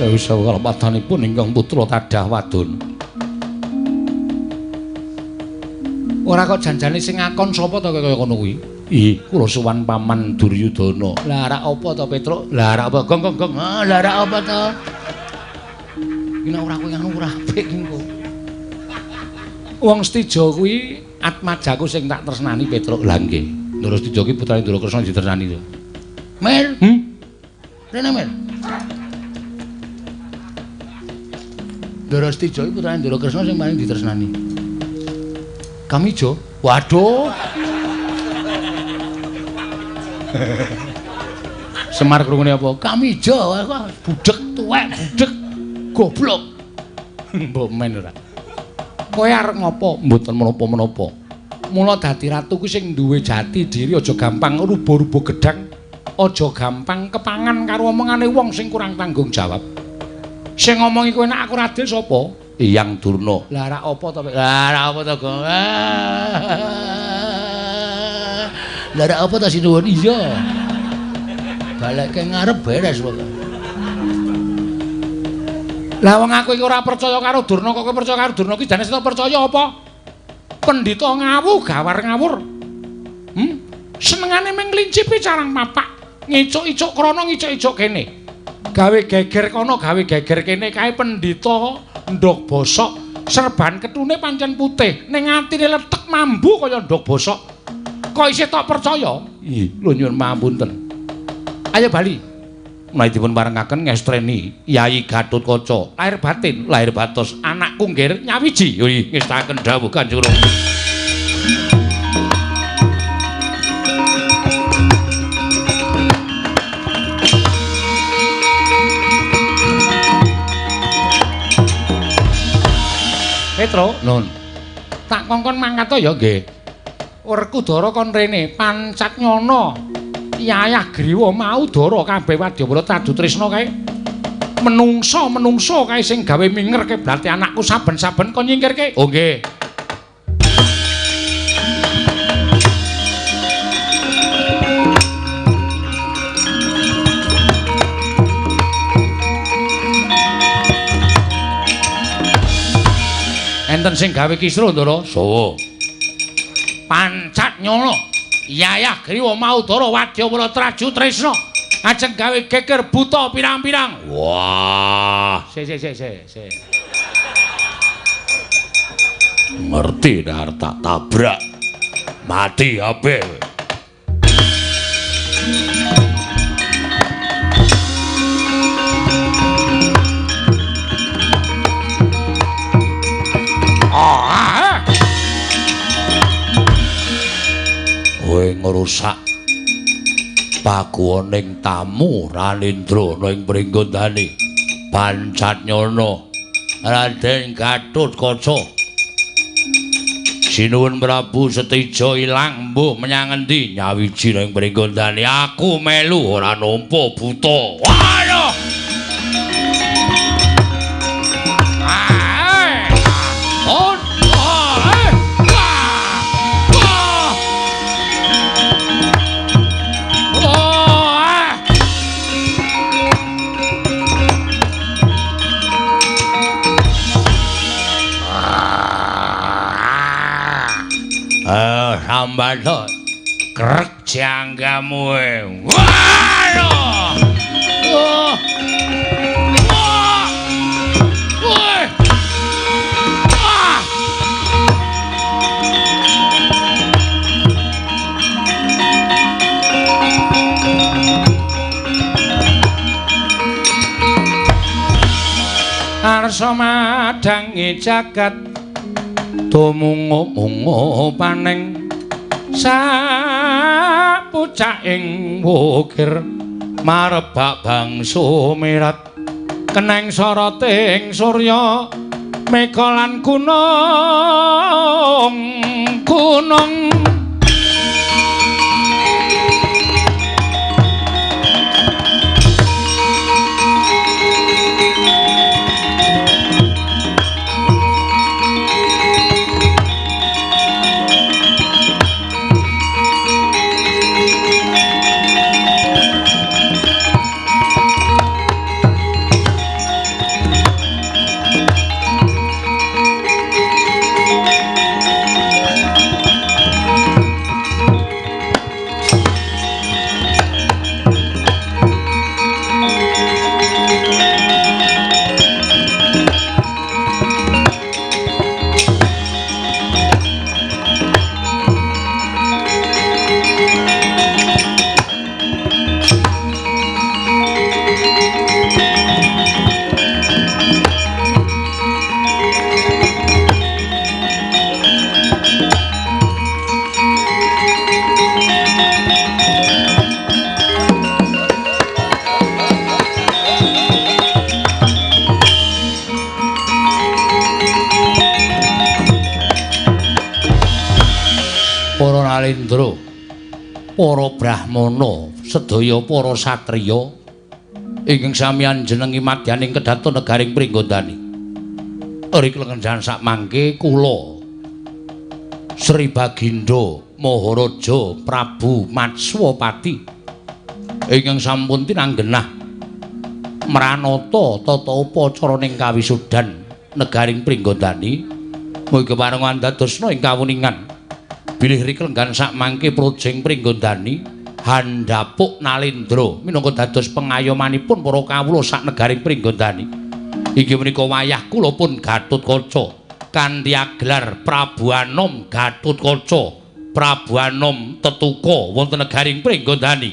Sewu-sewu kalepatanipun ingkang putra tadah wadon. Ora kok janjane sing ngakon sapa to kaya ngono kuwi? Ih, kula sowan paman Duryudana. Lah rak apa to, Petruk? Lah rak apa? Gong gong gong. Ah, lah rak apa to? Iki nek ora kowe ngono ora apik engko. Wong Setija kuwi atmajaku sing tak tresnani, Petruk. Lah nggih. Ndara Setija kuwi putrane Ndara Kresna ditresnani to. Mir. Rene Mir. Ndara Setija iki putrane Ndara Kresna sing paling ditresnani. Kamijo. Waduh. Semar krungune apa? Kamijo, budhek tuwek, budhek goblok. Mbok men ora. Kowe arep ngopo? Mboten menapa-menapa. Mula dadi ratu kuwi sing duwe jati diri aja gampang rubuh-rubuh gedhang, aja gampang kepangan karo omongane wong sing kurang tanggung jawab. Sing ngomongi kowe nek aku ora adil sapa? Eyang Durna. Lah rak apa to? Lah rak apa to, Gong? Lah rak apa to sinuwun? Iya. Balekke ngarep beres pokoke. Lah wong aku iki ora percaya karo Durna kok kowe percaya karo Durna iki jane sing percaya apa? Pendhita ngawu gawar ngawur. Senengane mung nglincipi carang papak, Ngicuk-icuk krana ngicuk-icuk kene. Gawe geger kono, gawe geger kene kae pendhita ndhog bosok, serban ketune pancen putih, ning atine letek mambu kaya ndhog bosok. Kok isih tok percaya? Ih, lho nyuwun pamunten. Ayo bali. Menawi dipun parengaken ngestreni Yayi Gatotkaca, lahir batin, lahir batos, anakku nggir nyawiji. Yoi, ngestaken dawuh Kanjeng Rama. Petro, nun. Tak kongkon mangkat to ya nggih. Werkudara kon rene, pancat nyono. Yayah Griwa mau dara kabeh wadyabala Traju Trisna kae. Menungso-menungso kae sing gawe minger keblate anakku saben-saben kon nyingkirke. Oh nggih. Enten sing gawe kisruh, Ndara? Sawa. Pancat nyono. Yayah Griwa Maudara wadyabala Traju Trisna ajeng gawe geger buta pirang-pirang. Wah, sik sik sik sik. Ngerti nek arep tak tabrak. Mati kabeh. Kowe ngrusak paguwoning tamu Ranindra ana ing Pringgondani. Pancat nyono Raden Gatotkaca. Sinuwun Prabu Setija ilang mbuh menyang endi nyawiji ning Pringgondani. Aku melu ora nampa buta. Waduh. Sambato krek janggamu. Waduh. Oh. Wah. Woi. Ah. Arsa madhangi jagat tumungu-mungu paneng sapucaking wukir marebak bangsu mirat keneng soroting surya mega lan gunung gunung. Para Nalendra, para brahmana, sedaya para satriya ingkang sami anjenengi madyaning kedaton negaring Pringgondani. Rik lengenjan sakmangke kula Sri Bagindo Maharaja Prabu Matswapati ingkang sampun tinanggenah mranata tata upacara ning kawisudan negaring Pringgondani, mugi kepareng andadosna ing kawuningan bilih rik lenggan sakmangke projeng Pringgondani Handapuk Nalendra minangka dados pengayomanipun para kawula sak negaring Pringgondani. Inggih menika wayah kula pun Gatotkaca kanthi agelar Prabu Anom Gatotkaca, Prabu Anom Tetuka wonten negaring Pringgondani.